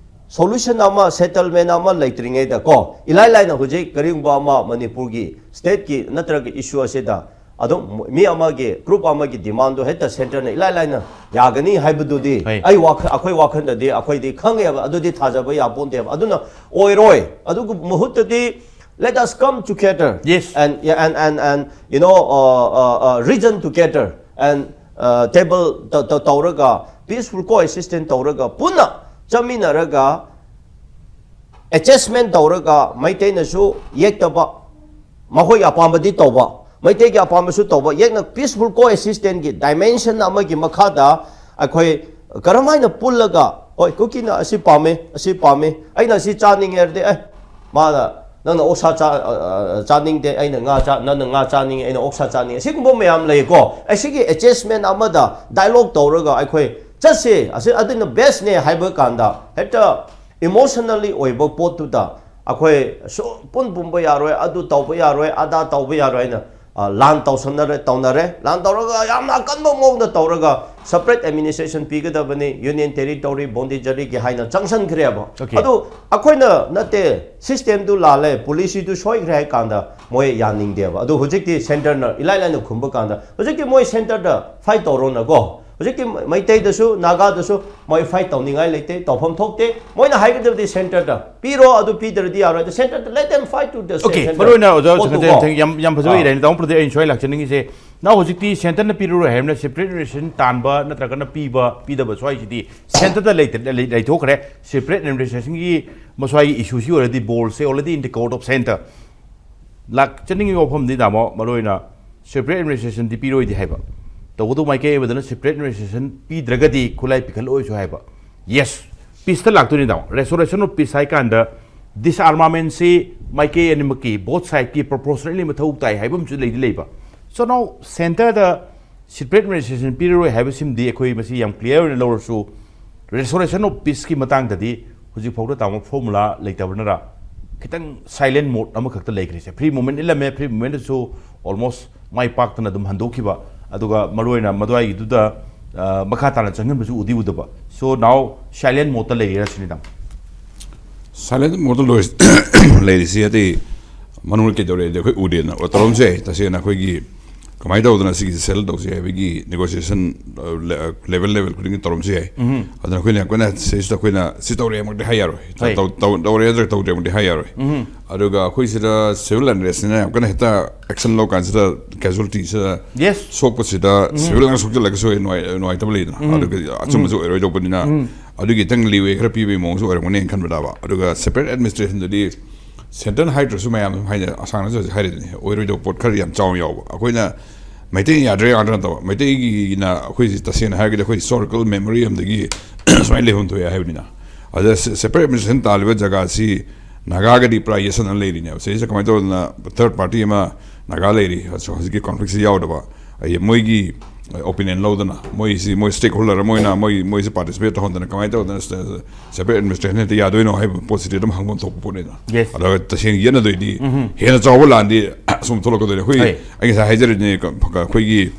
ꯁꯣꯂꯨꯁꯟ ꯑꯃ, ꯁꯦꯇꯜꯃꯦꯟ ꯑꯃ ꯂꯩꯇ꯭ꯔꯤꯉꯩꯗ ꯀꯣ, ꯏꯂꯥꯏ ꯂꯥꯏꯅ ꯍꯧꯖꯤꯛ ꯀꯔꯤꯒꯨꯝꯕ ꯑꯃ ꯃꯅꯤꯄꯨꯔꯒꯤ ꯁ꯭ꯇꯦꯠꯀꯤ ꯅꯠꯇ꯭ꯔꯒ ꯏꯁꯨ ꯑꯁꯤꯗ ꯑꯗꯨꯝ ꯃꯤ ꯑꯃꯒꯤ, ꯒ꯭ꯔꯨꯞ ꯑꯃꯒꯤ ꯗꯤꯃꯥꯟꯗꯣ ꯍꯦꯛꯇ ꯁꯦꯟꯇꯔꯅ ꯏꯂꯥꯏ ꯂꯥꯏꯅ ꯌꯥꯒꯅꯤ ꯍꯥꯏꯕꯗꯨꯗꯤ ꯍꯣꯏ. ꯑꯩ ꯋꯥꯈꯜ, ꯑꯩꯈꯣꯏ ꯋꯥꯈꯜꯗꯗꯤ ꯑꯩꯈꯣꯏꯗꯤ ꯈꯪꯉꯦꯕ, ꯑꯗꯨꯗꯤ ꯊꯥꯖꯕ ꯌꯥꯄꯣꯟꯇꯦꯕ꯫ ꯑꯗꯨꯅ ꯑꯣꯏꯔꯣꯏ꯫ ꯑꯗꯨꯒꯤ ꯃꯍꯨꯠꯇꯗꯤ let us come together Yes. and, and, and, and, you know, uh, uh, uh, reason together and, uh, table ꯇ-, ꯇ-, ꯇꯧꯔꯒ peaceful coexistence ꯇꯧꯔꯒ ꯄꯨꯟꯅ ꯆꯠꯃꯤꯟꯅꯔꯒ adjustment ꯇꯧꯔꯒ ꯃꯩꯇꯩꯅꯁꯨ ꯌꯦꯛꯇꯕ, ꯃꯈꯣꯏꯒꯤ ꯑꯄꯥꯝꯕꯗꯤ ꯇꯧꯕ, ꯃꯩꯇꯩꯒꯤ ꯑꯄꯥꯝꯕꯁꯨ ꯇꯧꯕ, ꯌꯦꯛꯅ peaceful coexistence ꯀꯤ dimension ꯑꯃꯒꯤ ꯃꯈꯥꯗ ꯑꯩꯈꯣꯏ ꯀꯔꯝꯍꯥꯏꯅ ꯄꯨꯜꯂꯒ, ꯍꯣꯏ, ꯀꯨꯀꯤꯅ ꯑꯁꯤ ꯄꯥꯝꯃꯦ, ꯑꯁꯤ ꯄꯥꯝꯃꯦ, ꯑꯩꯅ ꯑꯁꯤ ꯆꯥꯅꯤꯡꯉꯦ ꯍꯥꯏꯔꯗꯤ, ꯑꯦ, ꯃꯥꯅ, "ꯅꯪꯅ ꯑꯣꯛꯁꯥ ꯆꯥ-, ꯑ, ꯑ, ꯆꯥꯅꯤꯡꯗꯦ, ꯑꯩꯅ ꯉꯥ ꯆꯥ-, ꯅꯪꯅ ꯉꯥ ꯆꯥꯅꯤꯡꯉꯦ, ꯑꯩꯅ ꯑꯣꯛꯁꯥ ꯆꯥꯅꯤꯡꯉꯦ", ꯑꯁꯤꯒꯨꯝꯕ ꯃꯌꯥꯝ ꯂꯩꯀꯣ꯫ ꯑꯁꯤꯒꯤ adjustment ꯑꯃꯗ dialogue ꯇꯧꯔꯒ ꯑꯩꯈꯣꯏ ꯆꯠꯁꯦ, ꯑꯁꯤ ꯑꯗꯨꯅ best ꯅꯦ ꯍꯥꯏꯕ ꯀꯥꯟꯗ ꯍꯦꯛꯇ emotionally ꯑꯣꯏꯕ ꯄꯣꯠꯇꯨꯗ ꯑꯩꯈꯣꯏ ꯁꯨ-, ꯄꯨꯟ ꯄꯨꯟꯕ ꯌꯥꯔꯣꯏ, ꯑꯗꯨ ꯇꯧꯕ ꯌꯥꯔꯣꯏ, ꯑꯗꯥ ꯇꯧꯕ ꯌꯥꯔꯣꯏ ꯍꯥꯏꯅ, ꯑ, ꯂꯥꯟ ꯇꯧꯁꯟꯅꯔꯦ, ꯇꯧꯅꯔꯦ꯫ ꯂꯥꯟ ꯇꯧꯔꯒ ꯌꯥꯝꯅ ꯑꯀꯟꯕ ꯃꯑꯣꯡꯗ ꯇꯧꯔꯒ separate administration ꯄꯤꯒꯗꯕꯅꯤ, union territory, ꯄꯣꯟꯗꯤꯆꯦꯔꯤꯒꯤ ꯍꯥꯏꯅ ꯆꯪꯁꯟꯈ꯭ꯔꯦꯕ꯫ Okay. ꯑꯗꯨ ꯑꯩꯈꯣꯏꯅ ꯅꯠꯇꯦ, system ꯗꯨ ꯂꯥꯜꯂꯦ, policy ꯗꯨ ꯁꯣꯏꯈ꯭ꯔꯦ ꯍꯥꯏ ꯀꯥꯟꯗ ꯃꯣꯏ ꯌꯥꯅꯤꯡꯗꯦꯕ꯫ ꯑꯗꯨ ꯍꯧꯖꯤꯛꯇꯤ ꯁꯦꯟꯇꯔꯅ ꯏꯂꯥꯏ ꯂꯥꯏꯅ ꯈꯨꯝꯕ ꯀꯥꯟꯗ ꯍꯧꯖꯤꯛꯇꯤ ꯃꯣꯏ ꯁꯦꯟꯇꯔꯗ fight ꯇꯧꯔꯣꯅꯀꯣ꯫ ꯍꯧꯖꯤꯛꯇꯤ ꯃꯩꯇꯩꯗꯁꯨ ꯅꯥꯒꯥꯗꯁꯨ ꯃꯣꯏ fight ꯇꯧꯅꯤꯡꯉꯥꯏ ꯂꯩꯇꯦ, ꯇꯧꯐꯝ ꯊꯣꯛꯇꯦ꯫ ꯃꯣꯏꯅ ꯍꯥꯏꯒꯗꯕꯗꯤ ꯁꯦꯟꯇꯔꯗ ꯄꯤꯔꯣ, ꯑꯗꯨ ꯄꯤꯗ꯭ꯔꯗꯤ ꯌꯥꯔꯣꯏ꯫ The center, let them fight to the Okay, center. ꯃꯔꯨ ꯑꯣꯏꯅ ꯑꯣꯖꯥ ꯄꯣꯠꯇꯨꯀꯣ꯫ ꯁꯪꯒꯠꯆꯟ, ꯌꯥꯝ, ꯌꯥꯝ ꯐꯖꯕ ꯑꯥ꯫ ꯏꯔꯥꯏꯅ ꯇꯥꯃꯣ ꯄ꯭ꯔꯗꯤꯞ, ꯑꯩꯅ ꯁ꯭ꯋꯥꯏ ꯂꯥꯛꯆꯅꯤꯡꯉꯤꯁꯦ, ꯅꯍꯥꯛ ꯍꯧꯖꯤꯛꯇꯤ ꯁꯦꯟꯇꯔꯅ ꯄꯤꯔꯔꯣꯏ ꯍꯥꯏꯕꯅ separate administration ꯇꯥꯟꯕ ꯅꯠꯇ꯭ꯔꯒꯅ ꯄꯤꯕ, ꯄꯤꯗꯕ ꯁ꯭ꯋꯥꯏꯁꯤꯗꯤ ꯁꯦꯟꯇꯔꯗ ꯂꯩꯇ-, ꯂꯩ-, ꯂꯩꯊꯣꯛꯈ꯭ꯔꯦ꯫ Separate administration ꯒꯤ ꯃꯁ꯭ꯋꯥꯏꯒꯤ issue ꯁꯤ already, ball say already in the court of center꯫ ꯂꯥꯛꯆꯅꯤꯡꯉꯤꯕ ꯋꯥꯐꯝꯗꯤ, ꯇꯥꯃꯣ, ꯃꯔꯨ ꯑꯣꯏꯅ separate administration ꯗꯤ ꯄꯤꯔꯣꯏꯗꯤ ꯍꯥꯏꯕ, ꯇꯧꯕꯇꯕꯨ ꯃꯥꯏꯀꯩ ꯑꯃꯗꯅ separate administration ꯄꯤꯗ꯭ꯔꯒꯗꯤ ꯈꯨꯠꯂꯥꯏ ꯄꯤꯈꯠꯂꯣꯏꯁꯨ ꯍꯥꯏꯕ꯫ Yes, peace ꯇ ꯂꯥꯛꯇꯣꯏꯅꯤ, ꯇꯥꯃꯣ꯫ Restoration of peace ꯍꯥꯏ ꯀꯥꯟꯗ disarmament ꯁꯤ ꯃꯥꯏꯀꯩ ꯑꯅꯤꯃꯛꯀꯤ, both side ꯀꯤ proportionally ꯃꯊꯧ ꯇꯥꯏ ꯍꯥꯏꯕ ꯑꯃꯁꯨ ꯂꯩꯗꯤ ꯂꯩꯕ꯫ So now center ꯗ separate administration ꯄꯤꯔꯔꯣꯏ ꯍꯥꯏꯕꯁꯤꯃꯗꯤ ꯑꯩꯈꯣꯏ ꯃꯁꯤ ꯌꯥꯝ clear ꯑꯣꯏꯅ ꯂꯧꯔꯁꯨ, Restoration of peace ꯀꯤ ꯃꯇꯥꯡꯗꯗꯤ ꯍꯧꯖꯤꯛ ꯐꯥꯎꯗ ꯇꯥꯃꯣ formula ꯂꯩꯇꯕꯅꯔ ꯈꯤꯇꯪ silent mode ꯑꯃꯈꯛꯇ ꯂꯩꯈ꯭ꯔꯤꯁꯦ? Free movement ꯏꯜꯂꯝꯃꯦ, free movement ꯁꯨ almost ꯃꯥꯏ ꯄꯥꯛꯇꯅ ꯑꯗꯨꯝ ꯍꯟꯗꯣꯛꯈꯤꯕ, ꯑꯗꯨꯒ ꯃꯔꯨꯑꯣꯏꯅ ꯃꯗꯨꯋꯥꯏꯒꯤꯗꯨꯗ ꯃꯈꯥ ꯇꯥꯅ ꯆꯪꯍꯟꯕꯁꯨ ꯎꯗꯤ ꯎꯗꯕ꯫ So now silent mode ꯇ ꯂꯩꯔꯤꯔ ꯁꯤꯅꯤꯗ꯫ Silent mode ꯇ ꯂꯩꯔꯤꯁꯤ ꯍꯥꯏꯗꯤ ꯃꯅꯨꯡꯗ ꯀꯩꯗꯧꯔꯦ ꯍꯥꯏꯗꯤ ꯑꯩꯈꯣꯏ ꯎꯗꯦꯅ꯫ ꯑꯣ, ꯇꯧꯔꯝꯁꯦ, ꯇꯁꯦꯡꯅ ꯑꯩꯈꯣꯏꯒꯤ ꯀꯃꯥꯏꯅ ꯇꯧꯗꯅ ꯁꯤꯒꯤꯁꯦ settle ꯇꯧꯁꯤ ꯍꯥꯏꯕꯒꯤ negotiation level level ꯈꯨꯗꯤꯡꯒꯤ ꯇꯧꯔꯝꯁꯨ ꯌꯥꯏ꯫ ꯑꯗꯨꯅ ꯑꯩꯈꯣꯏꯅ ꯌꯥꯝ ꯀꯟꯅ ꯁꯤꯁꯤꯗ ꯑꯩꯈꯣꯏꯅ ꯁꯤ ꯇꯧꯔꯦ ꯑꯃꯨꯛꯇꯤ ꯍꯥꯏ ꯌꯥꯔꯣꯏ꯫ ꯇꯧ- ꯇꯧ- ꯇꯧꯔꯦ ꯅꯠꯇ꯭ꯔꯒ ꯇꯧꯗ꯭ꯔꯦ ꯑꯃꯨꯛꯇꯤ ꯍꯥꯏ ꯌꯥꯔꯣꯏ꯫ ꯑꯗꯨꯒ ꯑꯩꯈꯣꯏ ꯁꯤꯗ civil unrest ꯅ ꯌꯥꯝ ꯀꯟꯅ ꯍꯦꯛꯇ action ꯂꯧ ꯀꯥꯟꯁꯤꯗ casualty ꯁꯤꯗ Yes. ꯁꯣꯛꯄꯁꯤꯗ civil unrest ꯁꯣꯛꯆꯤꯜꯂꯒꯁꯨ ꯅꯨꯡꯉꯥꯏ- ꯅꯨꯡꯉꯥꯏꯇꯕ ꯂꯩꯗꯅ꯫ ꯑꯗꯨꯒ ꯑꯆꯨꯝꯕꯁꯨ ꯑꯣꯏꯔꯣꯏꯗꯧꯕꯅꯤꯅ ꯑꯗꯨꯒꯤ ꯈꯤꯇꯪ leeway ꯈꯔ ꯄꯤꯕꯒꯤ ꯃꯑꯣꯡꯁꯨ ꯑꯣꯏꯔꯝꯒꯅꯤ ꯈꯟꯕꯗꯕ꯫ ꯑꯗꯨꯒ separate administration ꯗꯨꯗꯤ centre ꯅ ꯍꯥꯏꯗ꯭ꯔꯁꯨ ꯃꯌꯥꯝ ꯍꯥꯏꯅ ꯑꯁꯥꯡꯅꯁꯨ ꯍꯧꯖꯤꯛ ꯍꯥꯏꯔꯤꯗꯨꯅꯤ, ꯑꯣꯏꯔꯣꯏꯗꯧꯕ ꯄꯣꯠ ꯈꯔ ꯌꯥꯝ ꯆꯥꯎꯅ ꯌꯥꯎꯕ꯫ ꯑꯩꯈꯣꯏꯅ ꯃꯩꯇꯩꯅ ꯌꯥꯗ꯭ꯔꯦ ꯉꯥꯛꯇ ꯅꯠꯇꯕ, ꯃꯩꯇꯩꯒꯤꯅ ꯑꯩꯈꯣꯏꯁꯤ ꯇꯁꯦꯡꯅ ꯍꯥꯏꯔꯒꯗꯤ ꯑꯩꯈꯣꯏ historical memory ꯑꯃꯗꯒꯤ ꯁꯨꯃꯥꯏꯅ ꯂꯩꯐꯝ ꯊꯣꯛꯑꯦ ꯍꯥꯏꯕꯅꯤꯅ꯫ ꯑꯗ separate administration ꯇꯥꯜꯂꯤꯕ ꯖꯒꯥꯁꯤ ꯅꯥꯒꯥꯒꯗꯤ ꯄꯨꯔꯥ ꯌꯦꯠꯁꯟꯅ ꯂꯩꯔꯤꯅꯦꯕ꯫ ꯁꯤꯁꯦ ꯀꯃꯥꯏꯅ ꯇꯧꯗꯅ third party ꯑꯃ ꯅꯥꯒꯥ ꯂꯩꯔꯤ, ꯍꯧꯖꯤꯛꯀꯤ conflict ꯁꯤ ꯌꯥꯎꯗꯕ, ꯑꯩ ꯃꯣꯏꯒꯤ opinion ꯂꯧꯗꯅ, ꯃꯣꯏꯁꯤ ꯃꯣꯏ stakeholder ꯑꯃ ꯑꯣꯏꯅ ꯃꯣꯏ ꯃꯣꯏꯁꯤ participate ꯇꯧꯍꯟꯗꯅ ꯀꯃꯥꯏꯅ ꯇꯧꯗꯅ separate administration ꯍꯦꯛꯇ ꯌꯥꯗꯣꯏꯅꯣ ꯍꯥꯏꯕ ꯄꯣꯠꯁꯤꯗꯤ ꯑꯗꯨꯝ ꯍꯪꯐꯝ ꯊꯣꯛꯄ ꯄꯣꯠꯅꯤꯗꯅ꯫ Yes. ꯑꯗꯨꯒ ꯇꯁꯦꯡꯅ ꯌꯦꯠꯅꯗꯣꯏꯗꯤ ꯍꯦꯟꯅ ꯆꯥꯎꯕ ꯂꯥꯟꯗꯤ ꯑꯁꯨꯝ ꯊꯣꯛꯂꯛꯀꯗꯣꯏꯅꯤ꯫ ꯑꯩꯈꯣꯏ ꯍꯣꯏ. ꯑꯩ ꯉꯁꯥꯏ ꯍꯥꯏꯖꯔꯤꯗꯨꯅꯤ, ꯀ- ꯀ- ꯑꯩꯈꯣꯏꯒꯤ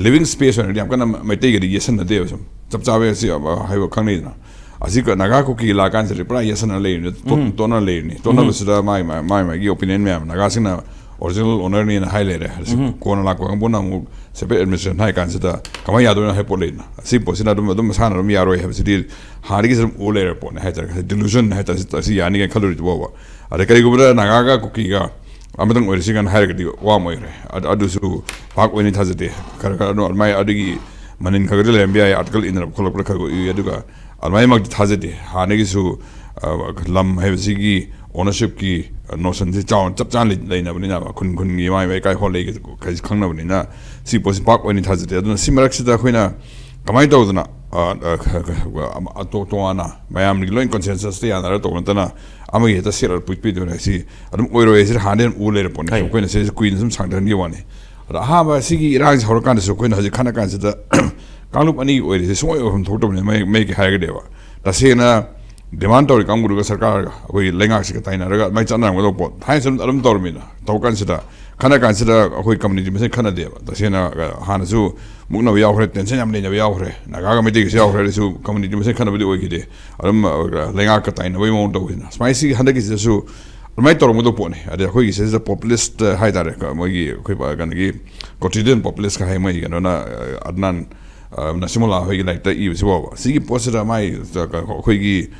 living space ꯑꯣꯏꯅꯗꯤ ꯌꯥꯝ ꯀꯟꯅ ꯃꯩꯇꯩꯒꯗꯤ ꯌꯦꯠꯁꯟꯅꯗꯦꯕ꯫ ꯁꯨꯝ ꯆꯞ ꯆꯥꯕ ꯑꯁꯤ ꯍꯥꯏꯕ ꯈꯪꯅꯩꯗꯅ꯫ ꯑꯁꯤ ꯀ- ꯅꯥꯒꯥ ꯀꯨꯀꯤ ꯂꯥꯛꯀꯥꯟꯁꯤꯗ ꯄꯨꯔꯥ ꯌꯦꯠꯁꯟꯅ ꯂꯩꯔꯤꯅꯤ꯫ ꯇꯣ- ꯇꯣꯠꯅ ꯂꯩꯔꯤꯅꯤ꯫ ꯇꯣꯠꯅꯕꯁꯤꯗ ꯃꯥꯏ ꯃꯥꯏ ꯃꯥꯏ ꯃꯥꯒꯤ opinion ꯃꯌꯥꯝ, ꯅꯥꯒꯥꯁꯤꯡꯅ original owner ꯅꯦꯅ ꯍꯥꯏ ꯂꯩꯔꯦ꯫ ꯑꯁꯤ ꯀꯣꯟꯅ ꯂꯥꯛꯄ ꯀꯥꯡꯕꯨꯅ ꯑꯃꯨꯛ separate administration ꯍꯥꯏ ꯀꯥꯟꯁꯤꯗ ꯀꯃꯥꯏꯅ ꯌꯥꯗꯣꯏꯅꯣ ꯍꯥꯏꯕ ꯄꯣꯠ ꯂꯩꯗꯅ꯫ ꯑꯁꯤ ꯄꯣꯠꯁꯤꯅ ꯑꯗꯨꯝ ꯑꯗꯨꯝ ꯃꯁꯥꯅ ꯑꯗꯨꯝ ꯌꯥꯔꯣꯏ ꯍꯥꯏꯕꯁꯤꯗꯤ ꯍꯥꯟꯅꯗꯒꯤ ꯑꯗꯨꯝ ꯎ ꯂꯩꯔꯕ ꯄꯣꯠꯅꯤ ꯍꯥꯏꯇꯥꯔꯦ꯫ Delusion ꯍꯥꯏꯇꯥꯔꯦ, ꯁꯤ ꯑꯁꯤ ꯌꯥꯅꯤ ꯀꯥꯏꯅ ꯈꯜꯂꯨꯔꯤꯗꯨ ꯐꯥꯎꯕ꯫ ꯑꯗ ꯀꯔꯤꯒꯨꯝꯕꯗ ꯅꯥꯒꯥꯒ ꯀꯨꯀꯤꯒ ꯑꯃꯇꯪ ꯑꯣꯏꯔꯁꯤ ꯀꯥꯏꯅ ꯍꯥꯏꯔꯒꯗꯤ ꯋꯥ ꯑꯃ ꯑꯣꯏꯈ꯭ꯔꯦ꯫ ꯑꯗ- ꯑꯗꯨꯁꯨ ꯄꯥꯛ ꯑꯣꯏꯅ ꯊꯥꯖꯗꯦ꯫ ꯈꯔ ꯈꯔ ꯑꯗꯨꯝ ꯑꯗꯨꯃꯥꯏꯅ ꯑꯗꯨꯒꯤ ꯃꯅꯤꯟ ꯈꯔ ꯈꯔꯗꯤ ꯂꯩꯔꯝꯕ ꯌꯥꯏ, article ꯏꯟꯅꯔꯛꯄ ꯈꯣꯠꯂꯛꯄꯗ ꯈꯔ ꯈꯔ ꯎꯏ꯫ ꯑꯗꯨꯒ ꯑꯗꯨꯃꯥꯏꯅꯃꯛꯇꯤ ꯊꯥꯖꯗꯦ꯫ ꯍꯥꯟꯅꯒꯤꯁꯨ ꯑ, ꯂꯝ ꯍꯥꯏꯕꯁꯤꯒꯤ ownership ꯀꯤ notion ꯁꯤ ꯆꯥꯎꯅ ꯆꯞ ꯆꯥꯅ ꯂꯩ- ꯂꯩꯅꯕꯅꯤꯅ, ꯈꯨꯟ ꯈꯨꯟꯒꯤ ꯃꯥꯏ ꯃꯥꯏ ꯀꯥꯏ ꯍꯣꯜ ꯂꯩ ꯀꯩꯁꯨ ꯈꯪꯅꯕꯅꯤꯅ, ꯁꯤ ꯄꯣꯠꯁꯤ ꯄꯥꯛ ꯑꯣꯏꯅ ꯊꯥꯖꯗꯦ꯫ ꯑꯗꯨꯅ ꯁꯤ ꯃꯔꯛꯁꯤꯗ ꯑꯩꯈꯣꯏꯅ ꯀꯃꯥꯏꯅ ꯇꯧꯗꯅ ꯑ, ꯑ, ꯈ- ꯈ- ꯑ, ꯑꯇꯣꯞ ꯇꯣꯉꯥꯟꯅ ꯃꯌꯥꯝꯒꯤ ꯂꯣꯏ consensus ꯇ ꯌꯥꯅꯔ ꯇꯧꯕ ꯅꯠꯇꯅ ꯑꯃꯒꯤ ꯍꯦꯛꯇ ꯁꯦꯠꯂ ꯄꯨ- ꯄꯤꯗꯣꯏꯅꯦ ꯍꯥꯏꯁꯤ ꯑꯗꯨꯝ ꯑꯣꯏꯔꯣꯏ ꯍꯥꯏꯁꯤ ꯍꯥꯟꯅꯗꯤ ꯑꯗꯨꯝ ꯎ ꯂꯩꯔ ꯄꯣꯠꯅꯤ꯫ ꯍꯣꯏ. ꯑꯩꯈꯣꯏꯅ ꯁꯤꯁꯦ ꯀꯨꯏꯅ ꯁꯨꯝ ꯁꯥꯡꯊꯍꯟꯈꯤꯕ ꯋꯥꯅꯤ꯫ ꯑꯗꯣ ꯑꯍꯥꯟꯕ ꯁꯤꯒꯤ ꯏꯔꯥꯡꯁꯤ ꯍꯧꯔꯀꯥꯟꯗꯁꯨ ꯑꯩꯈꯣꯏꯅ ꯍꯧꯖꯤꯛ ꯈꯟꯅ ꯀꯥꯟꯁꯤꯗ ꯀꯥꯡꯂꯨꯞ ꯑꯅꯤꯒꯤ ꯑꯣꯏꯔꯤꯁꯦ ꯁꯨꯡꯑꯣꯏ ꯑꯣꯏꯐꯝ ꯊꯣꯛꯇꯕꯅꯤ꯫ ꯃꯌꯦꯛ ꯃꯌꯦꯛꯀꯤ ꯍꯥꯏꯔꯒꯗꯤꯕ, ꯇꯁꯦꯡꯅ ꯗꯤꯃꯥꯟ ꯇꯧꯔꯤ ꯀꯥꯡꯕꯨꯗꯨꯒ ꯁꯔꯀꯥꯔꯒ ꯑꯩꯈꯣꯏꯒꯤ ꯂꯩꯉꯥꯛꯁꯤꯒ ꯇꯥꯏꯅꯔꯒ ꯑꯗꯨꯃꯥꯏꯅ ꯆꯠꯅꯔꯝꯒꯗꯧꯕ ꯄꯣꯠ꯫ ꯊꯥꯏꯅꯁꯨ ꯑꯗꯨꯝ ꯇꯧꯔꯝꯃꯤꯅ꯫ ꯇꯧ ꯀꯥꯟꯁꯤꯗ, ꯈꯟꯅ ꯀꯥꯟꯁꯤꯗ ꯑꯩꯈꯣꯏ ꯀꯝꯃ꯭ꯌꯨꯅꯤꯇꯤ ꯃꯁꯦꯟ ꯈꯟꯅꯗꯦꯕ꯫ ꯇꯁꯦꯡꯅ ꯍꯥꯟꯅꯁꯨ ꯃꯨꯛꯅꯕ ꯌꯥꯎꯈ꯭ꯔꯦ, ꯇꯦꯟꯁꯟ ꯌꯥꯝ ꯂꯩꯅꯕ ꯌꯥꯎꯈ꯭ꯔꯦ, ꯅꯥꯒꯥꯒ ꯃꯩꯇꯩꯒꯁꯨ ꯌꯥꯎꯈ꯭ꯔꯦ꯫ ꯑꯗꯨꯁꯨ ꯀꯝꯃ꯭ꯌꯨꯅꯤꯇꯤ ꯃꯁꯦꯟ ꯈꯟꯅꯕꯗꯤ ꯑꯣꯏꯈꯤꯗꯦ꯫ ꯑꯗꯨꯝ ꯂꯩꯉꯥꯛꯀ ꯇꯥꯏꯅꯕꯒꯤ ꯃꯑꯣꯡ ꯇꯧꯕꯁꯤꯅ꯫ ꯁꯨꯃꯥꯏꯅ ꯁꯤꯒꯤ ꯍꯟꯗꯛꯀꯤꯁꯤꯗꯁꯨ ꯑꯗꯨꯃꯥꯏꯅ ꯇꯧꯔꯝꯒꯗꯧꯕ ꯄꯣꯠꯅꯤ꯫ ꯑꯗꯩ ꯑꯩꯈꯣꯏꯒꯤ ꯁꯤꯗ ꯄꯣꯄꯨꯂꯤꯁ ꯍꯥꯏꯇꯥꯔꯦ, ꯃꯣꯏꯒꯤ ꯑꯩꯈꯣꯏ ꯀꯩꯅꯣꯒꯤ ꯀꯣꯇꯤꯗꯤꯌꯟ ꯄꯣꯄꯨꯂꯤꯁꯀ ꯍꯥꯏ, ꯃꯣꯏꯒꯤ ꯀꯩꯅꯣꯅ, ꯑꯗꯅꯥꯟ ꯅꯁꯤꯃꯨꯜꯂꯥ ꯍꯣꯏꯒꯤ ꯂꯥꯏꯔꯤꯛꯇ ꯏꯕꯁꯤ ꯐꯥꯎꯕ, ꯁꯤꯒꯤ ꯄꯣꯠꯁꯤꯗ ꯃꯥꯏ ꯑꯩꯈꯣꯏꯒꯤ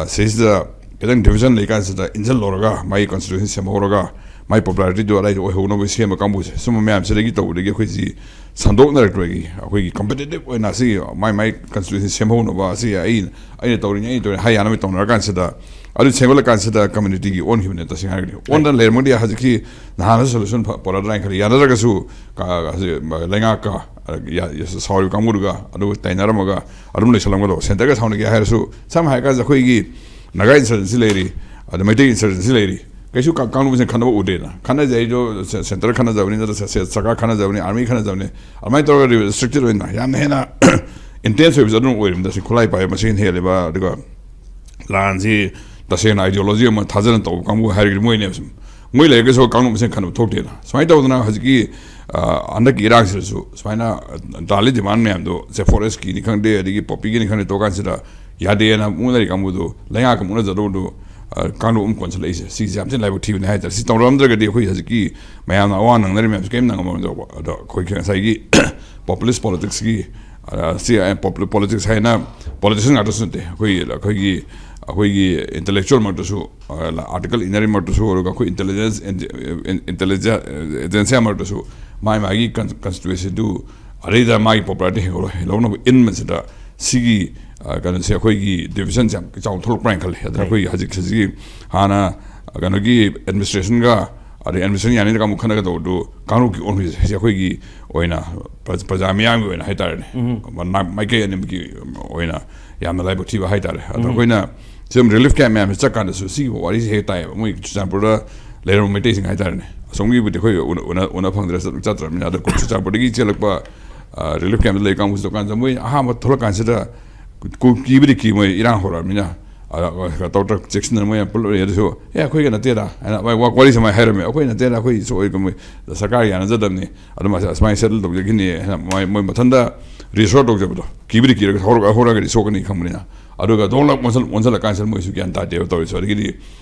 ꯁꯤꯁꯤꯗ ꯈꯤꯇꯪ ꯗꯤꯕꯤꯖꯟ ꯂꯩꯀꯥꯟꯁꯤꯗ ꯏꯟꯁꯤꯜꯂꯧꯔꯒ, ꯃꯥꯒꯤ ꯀꯟꯁꯇꯤꯇ꯭ꯌꯨꯁꯟ ꯁꯦꯝꯍꯧꯔꯒ, ꯃꯥꯏ ꯄꯣꯄꯨꯂꯥꯔꯤꯇꯤꯗꯨ ꯑꯗꯥꯏꯗ ꯑꯣꯏꯍꯧꯅꯕ ꯁꯦꯝꯕ ꯀꯥꯡꯕꯨꯁꯦ, ꯁꯨꯝꯕ ꯃꯌꯥꯝꯁꯤꯗꯒꯤ ꯇꯧꯕꯗꯒꯤ ꯑꯩꯈꯣꯏꯁꯤ ꯁꯟꯗꯣꯛꯅꯔꯛꯄꯒꯤ, ꯑꯩꯈꯣꯏꯒꯤ ꯀꯝꯄꯤꯇꯤꯇꯤꯞ ꯑꯣꯏꯅ ꯁꯤ ꯃꯥꯏ ꯃꯥꯏ ꯀꯟꯁꯇꯤꯇ꯭ꯌꯨꯁꯟ ꯁꯦꯝꯍꯧꯅꯕ, ꯑꯁꯤ ꯑꯩ, ꯑꯩꯅ ꯇꯧꯔꯤꯅꯤ, ꯑꯩꯅ ꯇꯧꯔꯤꯅꯤ ꯍꯥꯏ ꯌꯥꯅꯕ ꯇꯧꯅꯔꯀꯥꯟꯁꯤꯗ, ꯑꯗꯨ ꯁꯦꯝꯒꯠꯂꯀꯥꯟꯁꯤꯗ ꯀꯝꯃ꯭ꯌꯨꯅꯤꯇꯤꯒꯤ ꯑꯣꯟꯈꯤꯕꯅꯦ꯫ ꯇꯁꯦꯡꯅ ꯍꯥꯏꯔꯒꯗꯤ ꯑꯣꯟꯗꯅ ꯂꯩꯔꯝꯃꯒꯗꯤ ꯍꯧꯖꯤꯛꯀꯤ ꯅꯍꯥꯟꯅ ꯁꯣꯂꯨꯁꯟ ꯐ-, ꯄꯨꯔꯛꯑꯗ꯭ꯔꯥ ꯍꯥꯏꯅ ꯈꯜꯂꯤ꯫ ꯌꯥꯅꯗ꯭ꯔꯒꯁꯨ ꯀ-, ꯍꯧꯖꯤꯛ ꯂꯩꯉꯥꯛꯀ, ꯑ, ꯌꯥ-, ꯁꯥꯎꯔꯤꯕ ꯀꯥꯡꯕꯨꯗꯨꯒ ꯑꯗꯨꯒ ꯇꯥꯏꯅꯔꯝꯃꯒ ꯑꯗꯨꯝ ꯂꯩꯁꯜꯂꯝꯒꯗꯧꯕ꯫ ꯁꯦꯟꯇꯔꯒ ꯁꯥꯎꯅꯒꯦ ꯍꯥꯏꯔꯁꯨ, ꯁꯝꯅ ꯍꯥꯏꯔꯀꯥꯟꯗ ꯑꯩꯈꯣꯏꯒꯤ ꯅꯥꯒꯥ ꯏꯟꯁꯔꯖꯦꯟꯁꯤ ꯂꯩꯔꯤ, ꯑꯗ ꯃꯩꯇꯩ ꯏꯟꯁꯔꯖꯦꯟꯁꯤ ꯂꯩꯔꯤ, ꯀꯩꯁꯨ ꯀ-, ꯀꯥꯡꯂꯨꯞꯁꯤꯡ ꯈꯟꯅꯕ ꯎꯗꯦꯅ꯫ ꯈꯟꯅꯖꯩ ꯍꯥꯏꯗꯣ ꯁꯦ-, ꯁꯦꯟꯇꯔ ꯈꯟꯅꯖꯕꯅꯤ, ꯅꯠꯇ꯭ꯔ ꯁꯦ-, ꯁꯦ-, ꯁꯔꯀꯥꯔ ꯈꯟꯅꯖꯕꯅꯤ, ꯑꯥꯔꯃꯤ ꯈꯟꯅꯖꯕꯅꯤ꯫ ꯑꯗꯨꯃꯥꯏꯅ ꯇꯧꯔꯒ ꯔꯤꯁꯇ꯭ꯔꯤꯛꯇꯦꯠ ꯑꯣꯏꯅ ꯌꯥꯝꯅ ꯍꯦꯟꯅ ꯏꯟꯇꯦꯟꯁ ꯑꯣꯏꯕꯁꯨ ꯑꯗꯨꯝ ꯑꯣꯏꯔꯤꯕꯅꯤ꯫ ꯈꯨꯠꯂꯥꯏ ꯄꯥꯏꯕ ꯃꯁꯤꯡ ꯍꯦꯜꯂꯤꯕ, ꯑꯗꯨꯒ ꯂꯥꯟꯁꯤ ꯇꯁꯦꯡꯅ ꯑꯥꯏꯗꯤꯌꯣꯂꯣꯖꯤ ꯑꯃ ꯊꯥꯖꯅ ꯇꯧꯕ ꯀꯥꯡꯕꯨ ꯍꯥꯏꯔꯒꯗꯤ ꯃꯣꯏꯅꯦꯕ꯫ ꯁꯨꯝ ꯃꯣꯏ ꯂꯩꯔꯒꯁꯨ ꯀꯥꯡꯂꯨꯞ ꯃꯁꯦꯟ ꯈꯟꯅꯕ ꯊꯣꯛꯇꯦꯅ꯫ ꯁꯨꯃꯥꯏꯅ ꯇꯧꯗꯅ ꯍꯧꯖꯤꯛꯀꯤ, ꯑ, ꯍꯟꯗꯛꯀꯤ ꯏꯔꯥꯡꯁꯤꯗꯁꯨ ꯁꯨꯃꯥꯏꯅ, ꯑ, ꯗꯥꯜꯂꯤ ꯗꯤꯃꯥꯟ ꯃꯌꯥꯝꯗꯣ, ꯁꯦ ꯐꯣꯔꯦꯁꯀꯤꯅꯤ ꯈꯪꯗꯦ, ꯑꯗꯒꯤ ꯄꯣꯄꯤꯒꯤꯅꯤ ꯈꯪꯗꯦ, ꯇꯧꯀꯥꯟꯁꯤꯗ ꯌꯥꯗꯦꯅ ꯃꯨꯛꯅꯔꯤ ꯀꯥꯡꯕꯨꯗꯣ, ꯂꯩꯉꯥꯛꯀ ꯃꯨꯛꯅꯖꯗꯧꯗꯣ, ꯑ, ꯀꯥꯡꯂꯨꯞ ꯑꯃ ꯀꯣꯟꯁꯤꯜꯂꯛꯏꯁꯦ꯫ ꯁꯤꯁꯦ ꯌꯥꯝ ꯊꯤꯅ ꯂꯥꯏꯕꯛ ꯊꯤꯕꯅꯤ ꯍꯥꯏꯇꯥꯔꯦ꯫ ꯁꯤ ꯇꯧꯔꯝꯗ꯭ꯔꯒꯗꯤ ꯑꯩꯈꯣꯏ ꯍꯧꯖꯤꯛꯀꯤ ꯃꯌꯥꯝꯅ ꯑꯋꯥ ꯅꯪꯅꯔꯤ ꯃꯌꯥꯝꯁꯦ ꯀꯔꯤꯝ ꯅꯪꯉꯝꯃꯣꯏꯗꯧꯕ꯫ ꯑꯗꯣ ꯑꯩꯈꯣꯏꯒꯤ ꯉꯁꯥꯏꯒꯤ ꯄꯣꯄꯨꯂꯤꯁ ꯄꯣꯂꯤꯇꯤꯛꯁꯀꯤ, ꯑ, ꯁꯤ, ꯑ, ꯄꯣꯄꯨ-, ꯄꯣꯂꯤꯇꯤꯛꯁ ꯍꯥꯏꯅ ꯄꯣꯂꯤꯇꯤꯁꯤꯌꯟ ꯉꯥꯛꯇꯁꯨ ꯅꯠꯇꯦ꯫ ꯑꯩꯈꯣꯏꯒꯤ, ꯑꯩꯈꯣꯏꯒꯤ, ꯑꯩꯈꯣꯏꯒꯤ ꯏꯟꯇꯦꯂꯦꯛꯆꯨꯋꯦꯜ ꯃꯔꯛꯇꯁꯨ, ꯑ, ꯑꯥꯔꯇꯤꯀꯜ ꯏꯟꯅꯔꯤ ꯃꯔꯛꯇꯁꯨ ꯑꯣꯏꯔꯒ ꯑꯩꯈꯣꯏ ꯏꯟꯇꯦꯂꯤꯖꯦꯟꯁ, ꯏꯟ-, ꯏꯟ-, ꯏꯟꯇꯦꯂꯤꯖꯦꯟ-, ꯏꯟꯇꯦꯂꯤꯖꯦꯟꯁꯤꯌꯥ ꯃꯔꯛꯇꯁꯨ ꯃꯥꯒꯤ ꯃꯥꯒꯤ ꯀꯟ-, ꯀꯟꯁꯇꯤꯇ꯭ꯌꯨꯑꯦꯟꯁꯤꯗꯨ ꯑꯗꯩꯗ ꯃꯥꯒꯤ ꯄꯣꯄꯨꯂꯥꯔꯤꯇꯤ ꯍꯦꯟꯒꯠꯂꯣꯏ ꯂꯧꯅꯕ ꯏꯟꯕꯁꯤꯗ ꯁꯤꯒꯤ, ꯑ, ꯀꯩꯅꯣꯁꯦ ꯑꯩꯈꯣꯏꯒꯤ ꯗꯤꯕꯤꯖꯟꯁꯦ ꯌꯥꯝ ꯆꯥꯎꯅ ꯊꯣꯛꯂꯛꯄ꯭ꯔꯥ ꯍꯥꯏꯅ ꯈꯜꯂꯤ꯫ ꯑꯗꯨꯅ ꯑꯩꯈꯣꯏꯒꯤ ꯍꯧꯖꯤꯛ, ꯍꯧꯖꯤꯛꯀꯤ ꯍꯥꯟꯅ ꯀꯩꯅꯣꯒꯤ ꯑꯦꯗꯃꯤꯅꯤꯁꯇ꯭ꯔꯦꯁꯟꯒ ꯑꯗꯩ ꯑꯦꯗꯃꯤꯅꯤꯁꯇ꯭ꯔꯦꯁꯟ ꯌꯥꯅꯤꯡꯗ ꯀꯥꯡꯕꯨ ꯈꯟꯅꯒꯗꯧꯕꯗꯨ ꯀꯥꯡꯂꯨꯞꯀꯤ ꯑꯣꯟꯈꯤꯕꯁꯦ ꯁꯤ ꯑꯩꯈꯣꯏꯒꯤ ꯑꯣꯏꯅ ꯄ꯭ꯔ-, ꯄ꯭ꯔꯖꯥ ꯃꯤꯌꯥꯝꯒꯤ ꯑꯣꯏꯅ ꯍꯥꯏꯇꯥꯔꯦꯅꯦ꯫ ꯃꯥ-, ꯃꯥꯏꯀꯩ ꯑꯅꯤꯃꯛꯀꯤ ꯑꯣꯏꯅ ꯌꯥꯝꯅ ꯂꯥꯏꯕꯛ ꯊꯤꯕ ꯍꯥꯏꯇꯥꯔꯦ꯫ ꯑꯗꯣ ꯑꯩꯈꯣꯏꯅ ꯁꯨꯝ ꯔꯤꯂꯤꯐ ꯀꯦꯝꯞ ꯃꯌꯥꯝꯁꯦ ꯆꯠꯀꯥꯟꯗꯁꯨ ꯁꯤꯒꯤ ꯋꯥꯔꯤꯁꯦ ꯍꯦꯛ ꯇꯥꯏꯌꯦꯕ꯫ ꯃꯣꯏ ꯆꯨꯔꯆꯥꯟꯄꯨꯔꯗ ꯂꯩꯔꯝꯕ ꯃꯩꯇꯩꯁꯤꯡ ꯍꯥꯏꯇꯥꯔꯦꯅꯦ꯫ ꯑꯁꯣꯝꯒꯤꯕꯨꯗꯤ ꯑꯩꯈꯣꯏ ꯎꯅ-, ꯎꯅ-, ꯎꯅ ꯐꯪꯗ꯭ꯔꯦ, ꯆꯠ-, ꯆꯠꯇ꯭ꯔꯕꯅꯤꯅ꯫ ꯑꯗꯣ ꯆꯨꯔꯆꯥꯟꯄꯨꯔꯗꯒꯤ ꯆꯦꯜꯂꯛꯄ ꯔꯤꯂꯤꯐ ꯀꯦꯝꯞꯇ ꯂꯩ ꯀꯥꯡꯕꯨꯁꯨ ꯇꯧꯀꯥꯟꯁꯤꯗ, ꯃꯣꯏ ꯑꯍꯥꯟꯕ ꯊꯣꯛꯂꯛꯀꯥꯟꯁꯤꯗ ꯀꯨ- ꯀꯤꯕꯗꯤ ꯀꯤ, ꯃꯣꯏ ꯏꯔꯥꯡ ꯍꯧꯔꯛꯑꯕꯅꯤꯅ꯫ ꯑꯗ ꯇꯧꯗ꯭ꯔ ꯆꯦꯛꯁꯤꯟꯗꯅ ꯃꯣꯏ ꯌꯥꯝ ꯄꯨꯂꯞ ꯂꯩ꯫ ꯑꯗꯨꯁꯨ "ꯑꯦ, ꯑꯩꯈꯣꯏꯒ ꯅꯠꯇꯦꯗ" ꯍꯥꯏꯅ ꯃꯣꯏ ꯋꯥ- ꯋꯥꯔꯤ ꯁꯨꯃꯥꯏꯅ ꯍꯥꯏꯔꯝꯃꯦ, "ꯑꯩꯈꯣꯏ ꯅꯠꯇꯦꯗ, ꯑꯩꯈꯣꯏ ꯁꯣꯏ-, ꯃꯣꯏ ꯁꯔꯀꯥꯔ ꯌꯥꯅꯖꯗꯕꯅꯤ, ꯑꯗꯨꯝ ꯑꯁ- ꯑꯁꯨꯃꯥꯏꯅ ꯁꯦꯇꯜ ꯇꯧꯖꯈꯤꯅꯤ" ꯍꯥꯏꯅ ꯃꯣꯏ ꯃꯣꯏ ꯃꯊꯟꯇ ꯔꯤꯁꯣꯔꯠ ꯇꯧꯖꯕꯗꯣ꯫ ꯀꯤꯕꯗꯤ ꯀꯤꯔꯒ ꯍꯧꯔꯛ- ꯍꯧꯔꯛꯑꯒꯗꯤ ꯁꯣꯛꯀꯅꯤ ꯈꯪꯕꯅꯤꯅ꯫ ꯑꯗꯨꯒ ꯗꯣꯡ ꯂꯥꯎ ꯑꯣꯟꯁꯤꯜ- ꯑꯣꯟꯁꯤꯜꯂꯀꯥꯟꯁꯤꯗ ꯃꯣꯏꯁꯨ ꯒ꯭ꯌꯥꯟ ꯇꯥꯗꯦꯕ ꯇꯧꯔꯤꯁꯨ꯫ ꯑꯗꯒꯤꯗꯤ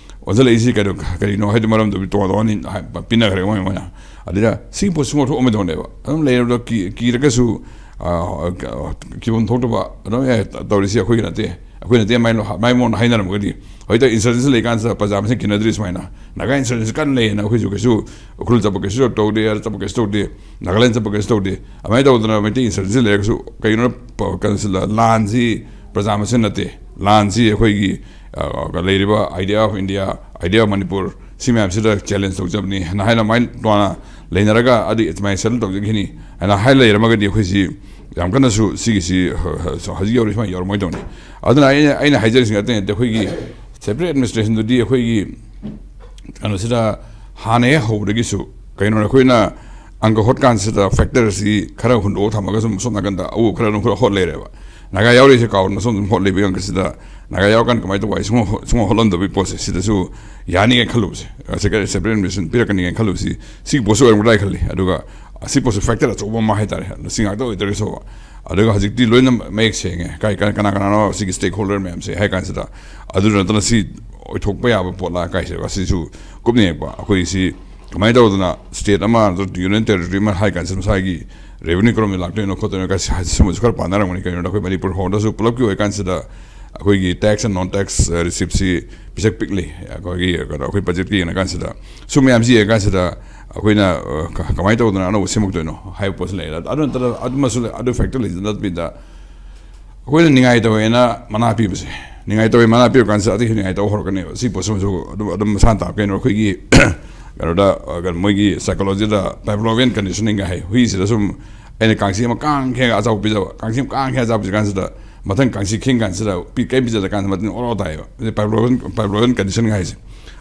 ꯑꯣꯟꯁꯤꯜꯂꯛꯏꯁꯤ ꯀꯩꯅꯣ, ꯀꯔꯤꯅꯣ ꯍꯥꯏꯗꯤ ꯃꯔꯝꯗꯨ ꯇꯣꯉꯥꯟ ꯇꯣꯉꯥꯟ ꯄꯤꯅꯈ꯭ꯔꯦ ꯃꯣꯏ ꯃꯣꯏꯅ꯫ ꯑꯗꯨꯗ ꯁꯤꯒꯤ ꯄꯣꯠꯁꯤ ꯁꯨꯡꯑꯣꯟ ꯊꯣꯛꯑꯝꯃꯣꯏꯗꯧꯅꯦꯕ꯫ ꯑꯗꯨꯝ ꯂꯩꯔꯕꯗ ꯀꯤ- ꯀꯤꯔꯒꯁꯨ, ꯑ, ꯀꯤꯐꯝ ꯊꯣꯛꯇꯕ ꯑꯗꯨꯝ, "ꯑꯦ, ꯇꯧꯔꯤꯁꯤ ꯑꯩꯈꯣꯏꯒꯤ ꯅꯠꯇꯦ, ꯑꯩꯈꯣꯏ ꯅꯠꯇꯦ" ꯃꯥꯏ ꯃꯥꯏ ꯃꯑꯣꯡꯗ ꯍꯥꯏꯅꯔꯝꯃꯒꯗꯤ, ꯍꯧꯖꯤꯛꯇ ꯏꯟꯁꯔꯖꯦꯟꯁꯤ ꯂꯩꯀꯥꯟꯁꯤꯗ ꯄ꯭ꯔꯖꯥ ꯃꯁꯦꯟ ꯀꯤꯅꯗ꯭ꯔꯤ ꯁꯨꯃꯥꯏꯅ꯫ ꯅꯥꯒꯥ ꯏꯟꯁꯔꯖꯦꯟꯁꯤ ꯀꯟꯅ ꯂꯩꯌꯦꯅ ꯑꯩꯈꯣꯏꯁꯨ ꯀꯩꯁꯨ ꯎꯈ꯭ꯔꯨꯜ ꯆꯠꯄ ꯀꯩꯁꯨ ꯇꯧꯗꯦ, ꯑꯗ ꯆꯠꯄ ꯀꯩꯁꯨ ꯇꯧꯗꯦ, ꯅꯥꯒꯥꯂꯦꯟ ꯆꯠꯄ ꯀꯩꯁꯨ ꯇꯧꯗꯦ꯫ ꯑꯗꯨꯃꯥꯏꯅ ꯇꯧꯗꯅ ꯃꯩꯇꯩ ꯏꯟꯁꯔꯖꯦꯟꯁꯤ ꯂꯩꯔꯒꯁꯨ ꯀꯩꯅꯣ ꯄ- ꯀꯩꯅꯣꯁꯤ ꯂ- ꯂꯥꯟꯁꯤ ꯄ꯭ꯔꯖꯥ ꯃꯁꯦꯟ ꯅꯠꯇꯦ꯫ ꯂꯥꯟꯁꯤ ꯑꯩꯈꯣꯏꯒꯤ, ꯑ, ꯂꯩꯔꯤꯕ Idea of India, Idea of Manipur, ꯁꯤ ꯃꯌꯥꯝꯁꯤꯗ ꯆꯦꯂꯦꯟꯖ ꯇꯧꯖꯕꯅꯤ ꯍꯥꯏꯅ, ꯍꯥꯏꯅ ꯑꯗꯨꯃꯥꯏꯅ ꯇꯣꯉꯥꯟꯅ ꯂꯩꯅꯔꯒ ꯑꯗꯨ ꯑꯗꯨꯃꯥꯏꯅ ꯁꯦꯇꯜ ꯇꯧꯖꯈꯤꯅꯤ ꯍꯥꯏꯅ ꯍꯥꯏ ꯂꯩꯔꯝꯃꯒꯗꯤ ꯑꯩꯈꯣꯏꯁꯤ ꯌꯥꯝ ꯀꯟꯅꯁꯨ ꯁꯤꯒꯤꯁꯤ ꯍ- ꯍ- ꯍꯧꯖꯤꯛ ꯌꯧꯔꯤ ꯁꯨꯃꯥꯏꯅ ꯌꯧꯔꯝꯃꯣꯏꯗꯧꯅꯤ꯫ ꯑꯗꯨꯅ ꯑꯩꯅ ꯑꯩꯅ ꯍꯥꯏꯖꯔꯤꯁꯤ ꯑꯇꯩ ꯅꯠꯇꯦ, ꯑꯩꯈꯣꯏꯒꯤ ꯁꯦꯄꯔꯦꯠ ꯑꯦꯗꯃꯤꯅꯤꯁꯇ꯭ꯔꯦꯁꯟꯗꯨꯗꯤ ꯑꯩꯈꯣꯏꯒꯤ ꯀꯩꯅꯣꯁꯤꯗ ꯍꯥꯟꯅ ꯍꯦꯛ ꯍꯧꯕꯗꯒꯤꯁꯨ ꯀꯩꯅꯣ ꯑꯩꯈꯣꯏꯅ ꯑꯪꯀ ꯍꯣꯠꯀꯥꯟꯁꯤꯗ ꯐꯦꯛꯇꯔꯁꯤ ꯈꯔ ꯍꯨꯟꯗꯣꯛꯑ ꯊꯝꯃꯒ ꯁꯨꯝ ꯁꯣꯝ ꯅꯥꯀꯟꯗ ꯑꯎ ꯈꯔ ꯑꯗꯨꯝ ꯈꯔ ꯍꯣꯠ ꯂꯩꯔꯦꯕ꯫ ꯅꯥꯒꯥ ꯌꯥꯎꯔꯤꯁꯦ ꯀꯥꯎꯗꯅ ꯁꯣꯝ ꯑꯗꯨꯝ ꯍꯣꯠ ꯂꯩꯕ ꯉꯥꯛꯇꯁꯤꯗ ꯅꯥꯒꯥ ꯌꯥꯎꯔꯀꯥꯟꯗ ꯀꯃꯥꯏꯅ ꯇꯧꯕ ꯍꯥꯏ ꯁꯨꯡꯍꯣꯠ ꯁꯨꯡꯍꯣꯠ ꯍꯣꯠꯂꯝꯗꯕꯒꯤ ꯄꯣꯠꯁꯦ ꯁꯤꯗꯁꯨ ꯌꯥꯅꯤꯡꯉꯥꯏ ꯈꯜꯂꯨꯕꯁꯦ, ꯁꯦꯄꯔꯦꯠ ꯑꯦꯗꯃꯤꯅꯤꯁꯇ꯭ꯔꯦꯁꯟ ꯄꯤꯔꯛꯀꯅꯤꯉꯥꯏ ꯈꯜꯂꯨꯕꯁꯤ ꯁꯤꯒꯤ ꯄꯣꯠꯁꯨ ꯑꯣꯏꯔꯝꯒꯗ꯭ꯔꯥ ꯍꯥꯏ ꯈꯜꯂꯤ꯫ ꯑꯗꯨꯒ ꯁꯤ ꯄꯣꯠꯁꯨ ꯐꯦꯛꯇꯔ ꯑꯆꯧꯕ ꯑꯃ ꯍꯥꯏꯇꯥꯔꯦ꯫ ꯑꯗꯣ ꯁꯤ ꯉꯥꯛꯇ ꯑꯣꯏꯗ꯭ꯔꯒꯁꯨ ꯑꯗꯨꯒ ꯍꯧꯖꯤꯛꯇꯤ ꯂꯣꯏꯅ ꯃꯌꯦꯛ ꯁꯦꯡꯉꯦ꯫ ꯀꯥꯏ ꯀꯥꯏ- ꯀꯅꯥ ꯀꯅꯥꯅꯣ ꯁꯤꯒꯤ ꯁ꯭ꯇꯦꯛ ꯍꯣꯜꯗꯔ ꯃꯌꯥꯝꯁꯦ ꯍꯥꯏ ꯀꯥꯟꯁꯤꯗ, ꯑꯗꯨ ꯅꯠꯇꯅ ꯁꯤ ꯑꯣꯏꯊꯣꯛꯄ ꯌꯥꯕ ꯄꯣꯠꯂꯥ ꯀꯥꯏꯁꯦ ꯑꯁꯤꯁꯨ ꯀꯨꯞꯅ ꯌꯦꯡꯉꯛꯄ꯫ ꯑꯩꯈꯣꯏ ꯁꯤ ꯀꯃꯥꯏꯅ ꯇꯧꯗꯅ ꯁ꯭ꯇꯦꯠ ꯑꯃ ꯅꯠꯇ꯭ꯔꯒ ꯌꯨꯅꯤꯌꯟ ꯇꯦꯔꯤꯇꯣꯔꯤ ꯑꯃ ꯍꯥꯏ ꯀꯥꯟꯁꯤꯗ ꯃꯁꯥꯒꯤ ꯔꯦꯚꯦꯅ꯭ꯌꯨ ꯀꯔꯝꯕ ꯂꯥꯛꯇꯣꯏꯅꯣ ꯈꯣꯠꯇꯣꯏꯅꯣ ꯀꯥꯏꯁꯦ ꯁꯤꯒꯨꯝꯕꯁꯨ ꯈꯔ ꯄꯥꯟꯅꯔꯝꯒꯅꯤ꯫ ꯀꯩꯅꯣꯗ ꯑꯩꯈꯣꯏ ꯃꯅꯤꯄꯨꯔ ꯐꯥꯎꯗꯁꯨ ꯄꯨꯂꯞꯀꯤ ꯑꯣꯏ ꯀꯥꯟꯁꯤꯗ ꯑꯩꯈꯣꯏꯒꯤ ꯇꯦꯛꯁ ꯑꯦꯟ ꯅꯣꯟ ꯇꯦꯛꯁ ꯔꯤꯁꯤꯞꯁꯤ ꯄꯤꯁꯛ ꯄꯤꯛꯂꯤ꯫ ꯑꯩꯈꯣꯏꯒꯤ ꯀꯩꯅꯣ ꯑꯩꯈꯣꯏ ꯕꯖꯦꯠꯀ ꯌꯦꯡꯉ ꯀꯥꯟꯁꯤꯗ ꯁꯨꯝ ꯃꯌꯥꯝꯁꯤ ꯌꯦꯡꯉ ꯀꯥꯟꯁꯤꯗ ꯑꯩꯈꯣꯏꯅ, ꯑ, ꯀ- ꯀꯃꯥꯏꯅ ꯇꯧꯗꯅ ꯑꯅꯧꯕ ꯁꯦꯝꯃꯛꯇꯣꯏꯅꯣ ꯍꯥꯏꯕ ꯄꯣꯠꯁꯤ ꯂꯩꯔꯦ꯫ ꯑꯗꯨ ꯅꯠꯇꯅ ꯑꯗꯨꯃꯁꯨ ꯂꯩ, ꯑꯗꯨ ꯐꯦꯛꯇꯔ ꯂꯩꯗꯅ ꯅꯠꯇꯕꯤꯗ ꯑꯩꯈꯣꯏꯅ ꯅꯤꯡꯉꯥꯏ ꯇꯧꯋꯦꯅ ꯃꯅꯥ ꯄꯤꯕꯁꯦ, ꯅꯤꯡꯉꯥꯏ ꯇꯧꯋꯦ ꯃꯅꯥ ꯄꯤꯕ ꯀꯥꯟꯁꯤꯗ ꯑꯇꯩꯁꯨ ꯅꯤꯡꯉꯥꯏ ꯇꯧꯕ ꯍꯧꯔꯛꯀꯅꯦꯕ꯫ ꯁꯤ ꯄꯣꯠꯁꯤꯃꯁꯨ ꯑꯗꯨꯝ ꯑꯗꯨꯝ ꯃꯁꯥꯅ ꯇꯥꯕ꯫ ꯀꯩꯅꯣ ꯑꯩꯈꯣꯏꯒꯤ ꯀꯩꯅꯣꯗ, ꯑ, ꯀꯩꯅꯣ ꯃꯣꯏꯒꯤ ꯁꯥꯏꯀꯣꯂꯣꯖꯤꯗ ꯄꯥꯏꯕ꯭ꯂꯣꯚꯤꯌꯟ ꯀꯟꯗꯤꯁꯅꯤꯡꯒ ꯍꯥꯏ꯫ ꯍꯨꯏꯁꯤꯗ ꯁꯨꯝ ꯑꯩꯅ ꯀꯥꯡꯁꯤ ꯑꯃ ꯀꯥꯡ ꯈꯦꯡꯉꯒ ꯑꯆꯥꯄꯣꯠ ꯄꯤꯖꯕ, ꯀꯥꯡꯁꯤ ꯑꯃ ꯀꯥꯡ ꯈꯦꯡꯉꯒ ꯑꯆꯥꯄꯣꯠ ꯄꯤꯖ ꯀꯥꯟꯁꯤꯗ ꯃꯊꯪ ꯀꯥꯡꯁꯤ ꯈꯦꯡ ꯀꯥꯟꯁꯤꯗ ꯄꯤ- ꯀꯩꯝ ꯄꯤꯖꯗ ꯀꯥꯟꯗ ꯃꯇꯤꯟ ꯑꯣꯔꯣ ꯇꯥꯏꯌꯦꯕ꯫ ꯄꯥꯏꯕ꯭ꯂꯣꯚꯤꯌꯟ ꯄꯥꯏꯕ꯭ꯂꯣꯚꯤꯌꯟ ꯀꯟꯗꯤꯁꯟꯒ ꯍꯥꯏꯁꯦ꯫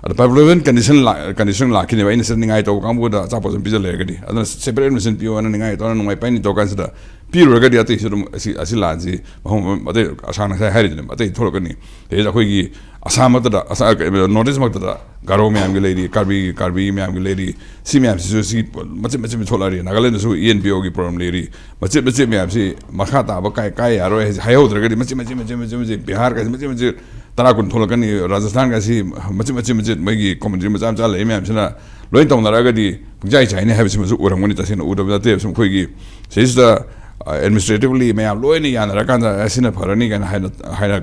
ꯑꯗ ꯄꯕ꯭ꯂꯤꯛ ꯀꯟꯗꯤꯁꯟ ꯀꯟꯗꯤꯁꯟ ꯂꯥꯛꯈꯤꯅꯦꯕ꯫ ꯑꯩꯅ ꯁꯤꯗ ꯅꯤꯡꯉꯥꯏ ꯇꯧꯕ ꯀꯥꯡꯕꯨꯗ ꯑꯆꯥꯄꯣꯠ ꯑꯃ ꯄꯤꯖ ꯂꯩꯔꯒꯗꯤ, ꯑꯗꯨꯅ ꯁꯦꯄꯔꯦꯠ ꯑꯦꯗꯃꯤꯁꯟ ꯄꯤꯌꯣ ꯍꯥꯏꯅ ꯅꯤꯡꯉꯥꯏ ꯇꯧꯔ ꯅꯨꯡꯉꯥꯏ ꯄꯥꯏꯅꯤ ꯇꯧꯔ ꯀꯥꯟꯁꯤꯗ ꯄꯤꯔꯨꯔꯒꯗꯤ ꯑꯇꯩꯁꯨ ꯑꯗꯨꯝ ꯑꯁꯤ ꯑꯁꯤ ꯂꯥꯟꯁꯤ ꯃꯐꯝ ꯑꯇꯩ ꯑꯁꯥꯡ ꯉꯁꯥꯏ ꯍꯥꯏꯔꯤꯗꯨꯅꯦꯕ, ꯑꯇꯩ ꯊꯣꯛꯂꯛꯀꯅꯤ꯫ ꯑꯗꯩ ꯑꯩꯈꯣꯏꯒꯤ ꯑꯁꯥꯝꯃꯛꯇꯗ, ꯑꯁꯥ ꯅꯣꯔꯠ ꯏꯁꯃꯛꯇꯗ ꯒꯥꯔꯣ ꯃꯌꯥꯝꯒꯤ ꯂꯩꯔꯤ, ꯀꯥꯔꯕꯤ ꯀꯥꯔꯕꯤ ꯃꯌꯥꯝꯒꯤ ꯂꯩꯔꯤ, ꯁꯤ ꯃꯌꯥꯝꯁꯤꯁꯨ ꯁꯤ ꯃꯆꯤꯠ ꯃꯆꯤꯠ ꯃꯆꯤꯠ ꯊꯣꯛꯂꯛꯑꯔꯤ꯫ ꯅꯥꯒꯥꯂꯦꯟꯗꯁꯨ ꯏ ꯑꯦꯟ ꯄꯤ ꯑꯣꯒꯤ ꯄ꯭ꯔꯣꯕ꯭ꯂꯦꯝ ꯂꯩꯔꯤ꯫ ꯃꯆꯤꯠ ꯃꯆꯤꯠ ꯃꯌꯥꯝꯁꯤ ꯃꯈꯥ ꯇꯥꯕ ꯀꯥꯏ ꯀꯥꯏ ꯌꯥꯔꯣꯏ ꯍꯥꯏꯁꯦ ꯍꯥꯏꯍꯧꯗ꯭ꯔꯒꯗꯤ ꯃꯆꯤꯠ ꯃꯆꯤꯠ ꯃꯆꯤꯠ ꯃꯆꯤꯠ ꯃꯆꯤꯠ ꯕꯤꯍꯥꯔꯒꯁꯤ ꯃꯆꯤꯠ ꯃꯆꯤꯠ ꯇꯔꯥ ꯀꯨꯟ ꯊꯣꯛꯂꯛꯀꯅꯤ꯫ ꯔꯥꯖꯁꯊꯥꯟꯒꯁꯤ ꯃꯆꯤꯠ ꯃꯆꯤꯠ ꯃꯆꯤꯠ ꯃꯣꯏꯒꯤ ꯀꯝꯃꯨꯅꯤꯇꯤ ꯃꯆꯥ ꯃꯆꯥ ꯂꯩ ꯃꯌꯥꯝꯁꯤꯅ ꯂꯣꯏ ꯇꯧꯅꯔꯛꯑꯒꯗꯤ ꯄꯨꯡꯆꯥꯏ ꯆꯥꯏꯅꯤ ꯍꯥꯏꯕꯁꯤꯃꯁꯨ ꯎꯔꯝꯒꯅꯤ꯫ ꯇꯁꯦꯡꯅ ꯎꯗꯕ ꯅꯠꯇꯦ꯫ ꯁꯨꯝ ꯑꯩꯈꯣꯏꯒꯤ ꯁꯤꯁꯤꯗ ꯑꯦꯗꯃꯤꯅꯤꯁꯇ꯭ꯔꯦꯇꯤꯚꯂꯤ ꯃꯌꯥꯝ ꯂꯣꯏꯅ ꯌꯥꯅꯔꯀꯥꯟꯗ ꯑꯁꯤꯅ ꯐꯔꯅꯤ ꯀꯥꯏꯅ ꯍꯥꯏꯅ ꯍꯥꯏꯅ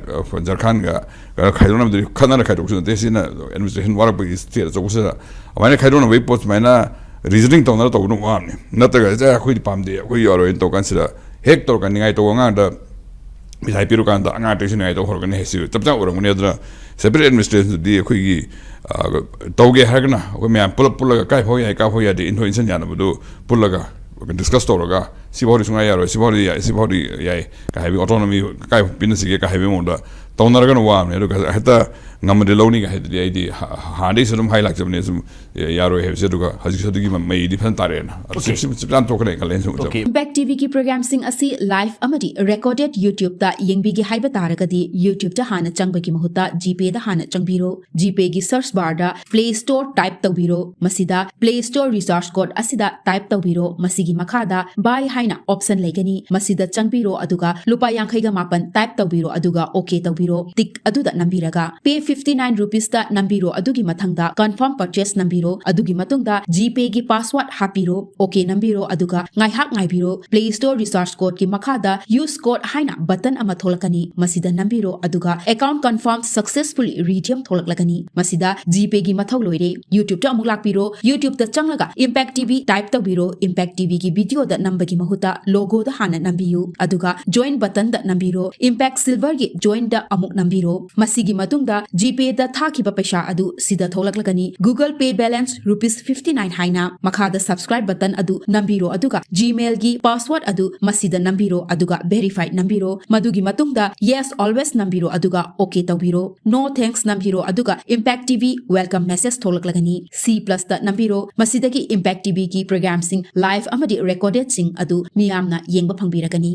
ꯖꯔꯈꯥꯟꯒ ꯀꯩꯅꯣ ꯈꯥꯏꯗꯣꯛꯅꯕꯗꯤ ꯈꯠꯅꯅ ꯈꯥꯏꯗꯣꯛꯄꯁꯨ ꯅꯠꯇꯦ꯫ ꯁꯤꯅ ꯑꯦꯗꯃꯤꯅꯤꯁꯇ꯭ꯔꯦꯁꯟ ꯋꯥꯔꯛꯄꯒꯤ ꯁ꯭ꯇꯦꯠ ꯑꯆꯧꯕꯁꯤꯗ ꯑꯗꯨꯃꯥꯏꯅ ꯈꯥꯏꯗꯣꯛꯅꯕꯒꯤ ꯄꯣꯠ ꯁꯨꯃꯥꯏꯅ ꯔꯤꯖꯅꯤꯡ ꯇꯧꯅꯔ ꯇꯧꯕꯅ ꯋꯥꯕꯅꯤ꯫ ꯅꯠꯇ꯭ꯔꯒ "ꯑꯦ, ꯑꯩꯈꯣꯏꯗꯤ ꯄꯥꯝꯗꯦ, ꯑꯩꯈꯣꯏ ꯌꯥꯔꯣꯏꯅ" ꯇꯧ ꯀꯥꯟꯁꯤꯗ ꯍꯦꯛ ꯇꯧꯔꯀꯥꯟ ꯅꯤꯡꯉꯥꯏ ꯇꯧꯕ ꯑꯉꯥꯡꯗ ꯄꯩꯁꯥ ꯄꯤꯔꯨꯀꯥꯟꯗ ꯑꯉꯥꯡ ꯑꯇꯩꯁꯨ ꯅꯤꯡꯉꯥꯏ ꯇꯧ ꯍꯧꯔꯛꯀꯅꯤ ꯍꯥꯏꯁꯤ ꯆꯞ ꯆꯥ ꯎꯔꯝꯒꯅꯤ꯫ ꯑꯗꯨꯅ ꯁꯦꯄꯔꯦꯠ ꯑꯦꯗꯃꯤꯅꯤꯁꯇ꯭ꯔꯦꯁꯟꯗꯨꯗꯤ ꯑꯩꯈꯣꯏꯒꯤ ꯑ, ꯇꯧꯒꯦ ꯍꯥꯏꯔꯒꯅ ꯑꯩꯈꯣꯏ ꯃꯌꯥꯝ ꯄꯨꯂꯞ ꯄꯨꯜꯂꯒ ꯀꯥꯏ ꯐꯥꯎ ꯌꯥꯏ, ꯀꯥꯏ ꯐꯥꯎ ꯌꯥꯗꯦ, ꯏꯟꯊꯣꯛ ꯏꯟꯁꯤꯟ ꯌꯥꯅꯕꯗꯨ ꯄꯨꯜꯂꯒ ꯗꯤꯁꯀꯁ ꯇꯧꯔꯒ ꯁꯤꯐꯥꯎꯗꯤ ꯁꯨꯡꯌꯥ ꯌꯥꯔꯣꯏ, ꯁꯤꯐꯥꯎꯗꯤ ꯌꯥꯏ, ꯁꯤꯐꯥꯎꯗꯤ ꯌꯥꯏ ꯀꯥꯏ ꯍꯥꯏꯕꯒꯤ ꯑꯣꯇꯣꯅꯣꯃꯤ ꯀꯥꯏ ꯄꯤꯅꯁꯤꯒꯦ ꯀꯥꯏ ꯍꯥꯏꯕꯒꯤ ꯃꯑꯣꯡꯗ ꯇꯧꯅꯔꯒꯅ ꯋꯥꯕꯅꯦ꯫ ꯑꯗꯨꯒ ꯍꯦꯛꯇ ꯉꯝꯃꯗꯤ ꯂꯧꯅꯤ ꯀꯥꯏ ꯍꯥꯏꯗꯨꯗꯤ ꯑꯩꯗꯤ ꯍꯥ-, ꯍꯥꯟꯅꯗꯩꯁꯨ ꯑꯗꯨꯝ ꯍꯥꯏ ꯂꯥꯛꯆꯕꯅꯦ꯫ ꯁꯨꯝ ꯌꯥꯔꯣꯏ ꯍꯥꯏꯕꯁꯦ꯫ ꯑꯗꯨꯒ ꯍꯧꯖꯤꯛꯁꯨ ꯑꯗꯨꯒꯤ ꯃ-, ꯃꯩꯗꯤ ꯐꯖꯅ ꯇꯥꯔꯛꯑꯦꯅ꯫ ꯑꯗꯨ Okay. ꯁꯤ-, ꯁꯤ-, ꯆꯞ ꯆꯥꯅ ꯊꯣꯛꯀꯅꯤ ꯈꯜꯂꯦ ꯑꯩꯅ ꯁꯨꯝ ꯎꯖꯕ꯫ Okay. Impact ꯇꯤ ꯚꯤꯒꯤ ꯄ꯭ꯔꯣꯒ꯭ꯔꯥꯝꯁꯤꯡ ꯑꯁꯤ ꯂꯥꯏꯚ ꯑꯃꯗꯤ ꯔꯦꯀꯣꯔꯗꯦꯗ ꯌꯨꯇ꯭ꯌꯨꯕꯇ ꯌꯦꯡꯕꯤꯒꯦ ꯍꯥꯏꯕ ꯇꯥꯔꯒꯗꯤ, ꯌꯨꯇ꯭ꯌꯨꯕꯇ ꯍꯥꯟꯅ ꯆꯪꯕꯒꯤ ꯃꯍꯨꯠꯇ ꯖꯤꯄꯦꯗ ꯍꯥꯟꯅ ꯆꯪꯕꯤꯔꯣ꯫ ꯖꯤꯄꯦꯒꯤ ꯁꯔꯆ ꯕꯥꯔꯗ ꯄ꯭ꯂꯦ ꯁ꯭ꯇꯣꯔ ꯇꯥꯏꯞ ꯇꯧꯕꯤꯔꯣ꯫ ꯃꯁꯤꯗ ꯄ꯭ꯂꯦ ꯁ꯭ꯇꯣꯔ ꯔꯤꯁꯥꯔꯆ ꯀꯣꯗ ꯑꯁꯤꯗ ꯇꯥꯏꯞ ꯇꯧꯕꯤꯔꯣ꯫ ꯃꯁꯤꯒꯤ ꯃꯈꯥꯗ ꯕꯥꯏ ꯍꯥꯏꯅ ꯑꯣꯞꯁꯟ ꯂꯩꯒꯅꯤ꯫ ꯃꯁꯤꯗ ꯆꯪꯕꯤꯔꯣ, ꯑꯗꯨꯒ ꯂꯨꯄꯥ ꯌꯥꯡꯈꯩꯒ ꯃꯥꯄꯟ ꯇꯥꯏꯞ ꯇꯧꯕꯤꯔꯣ, ꯑꯗꯨꯒ ꯑꯣꯀꯦ ꯇꯧꯕꯤꯔꯣ꯫ ꯇꯤꯛ ꯑꯗꯨꯗ ꯅꯝꯕꯤꯔꯒ ꯄꯦ ꯐꯤꯐꯇꯤ ꯅꯥꯏꯟ ꯔꯨꯄꯤꯁꯇ ꯅꯝꯕꯤꯔꯣ꯫ ꯑꯗꯨꯒꯤ ꯃꯊꯪꯗ ꯀꯟꯐꯥꯔꯝ ꯄꯔꯆꯦꯁ ꯅꯝꯕꯤꯔꯣ꯫ ꯑꯗꯨꯒꯤ ꯃꯇꯨꯡꯗ ꯖꯤꯄꯦꯒꯤ ꯄꯥꯁꯋꯥꯔꯗ ꯍꯥꯞꯄꯤꯔꯣ꯫ ꯑꯣꯀꯦ ꯅꯝꯕꯤꯔꯣ, ꯑꯗꯨꯒ ꯉꯥꯏꯍꯥꯛ ꯉꯥꯏꯕꯤꯔꯣ꯫ ꯄ꯭ꯂꯦ ꯁ꯭ꯇꯣꯔ ꯔꯤꯁꯥꯔꯆ ꯀꯣꯗꯀꯤ ꯃꯈꯥꯗ ꯌꯨꯁ ꯀꯣꯗ ꯍꯥꯏꯅ ꯕꯇꯟ ꯑꯃ ꯊꯣꯛꯂꯛꯀꯅꯤ꯫ ꯃꯁꯤꯗ ꯅꯝꯕꯤꯔꯣ, ꯑꯗꯨꯒ ꯑꯦꯀꯥꯎꯟ ꯀꯟꯐꯥꯔꯝ ꯁꯛꯁꯦꯁꯐꯨꯜꯂꯤ ꯔꯤꯗꯤꯝ ꯊꯣꯛꯂꯛꯂꯒꯅꯤ꯫ ꯃꯁꯤꯗ ꯖꯤꯄꯦꯒꯤ ꯃꯊꯧ ꯂꯣꯏꯔꯦ꯫ ꯌꯨꯇ꯭ꯌꯨꯕꯇ ꯑꯃꯨꯛ ꯂꯥꯛꯄꯤꯔꯣ꯫ ꯌꯨꯇ꯭ꯌꯨꯕꯇ ꯆꯪꯂꯒ ꯏꯝꯄꯦꯛ ꯇꯤ ꯚꯤ ꯇꯥꯏꯞ ꯇꯧꯕꯤꯔꯣ꯫ ꯏꯝꯄꯦꯛ ꯇꯤ ꯚꯤꯒꯤ ꯚꯤꯗꯤꯑꯣꯗ ꯅꯝꯕꯒꯤ ꯃꯍꯨꯠꯇ ꯂꯣꯒꯣꯗ ꯍꯥꯟꯅ ꯅꯝꯕꯤꯌꯨ, ꯑꯗꯨꯒ ꯖꯣꯏꯟ ꯕꯇꯟꯗ ꯅꯝꯕꯤꯔꯣ꯫ ꯏꯝꯄꯦꯛ ꯁꯤꯜꯚꯔꯒꯤ ꯖꯣꯏꯟꯗ ꯑꯃꯨꯛ ꯅꯝꯕꯤꯔꯣ꯫ ꯃꯁꯤꯒꯤ ꯃꯇꯨꯡꯗ GPayꯗ ꯊꯥꯈꯤꯕ ꯄꯩꯁꯥ ꯑꯗꯨ ꯁꯤꯗ ꯊꯣꯛꯂꯛꯂꯒꯅꯤ꯫ Google Pay balance rupees fifty nine ꯍꯥꯏꯅ ꯃꯈꯥꯗ subscribe button ꯑꯗꯨ ꯅꯝꯕꯤꯔꯣ, ꯑꯗꯨꯒ Gmailꯒꯤ password ꯑꯗꯨ ꯃꯁꯤꯗ ꯅꯝꯕꯤꯔꯣ, ꯑꯗꯨꯒ verify ꯅꯝꯕꯤꯔꯣ꯫ ꯃꯗꯨꯒꯤ ꯃꯇꯨꯡꯗ yes always ꯅꯝꯕꯤꯔꯣ, ꯑꯗꯨꯒ OK ꯇꯧꯕꯤꯔꯣ꯫ No thanks ꯅꯝꯕꯤꯔꯣ, ꯑꯗꯨꯒ Impact TV welcome message ꯊꯣꯛꯂꯛꯂꯒꯅꯤ꯫ C plusꯇ ꯅꯝꯕꯤꯔꯣ꯫ ꯃꯁꯤꯗꯒꯤ Impact TVꯒꯤ programꯁꯤꯡ live ꯑꯃꯗꯤ recordedꯁꯤꯡ ꯑꯗꯨ ꯃꯤꯌꯥꯝꯅ ꯌꯦꯡꯕ ꯐꯪꯕꯤꯔꯒꯅꯤ꯫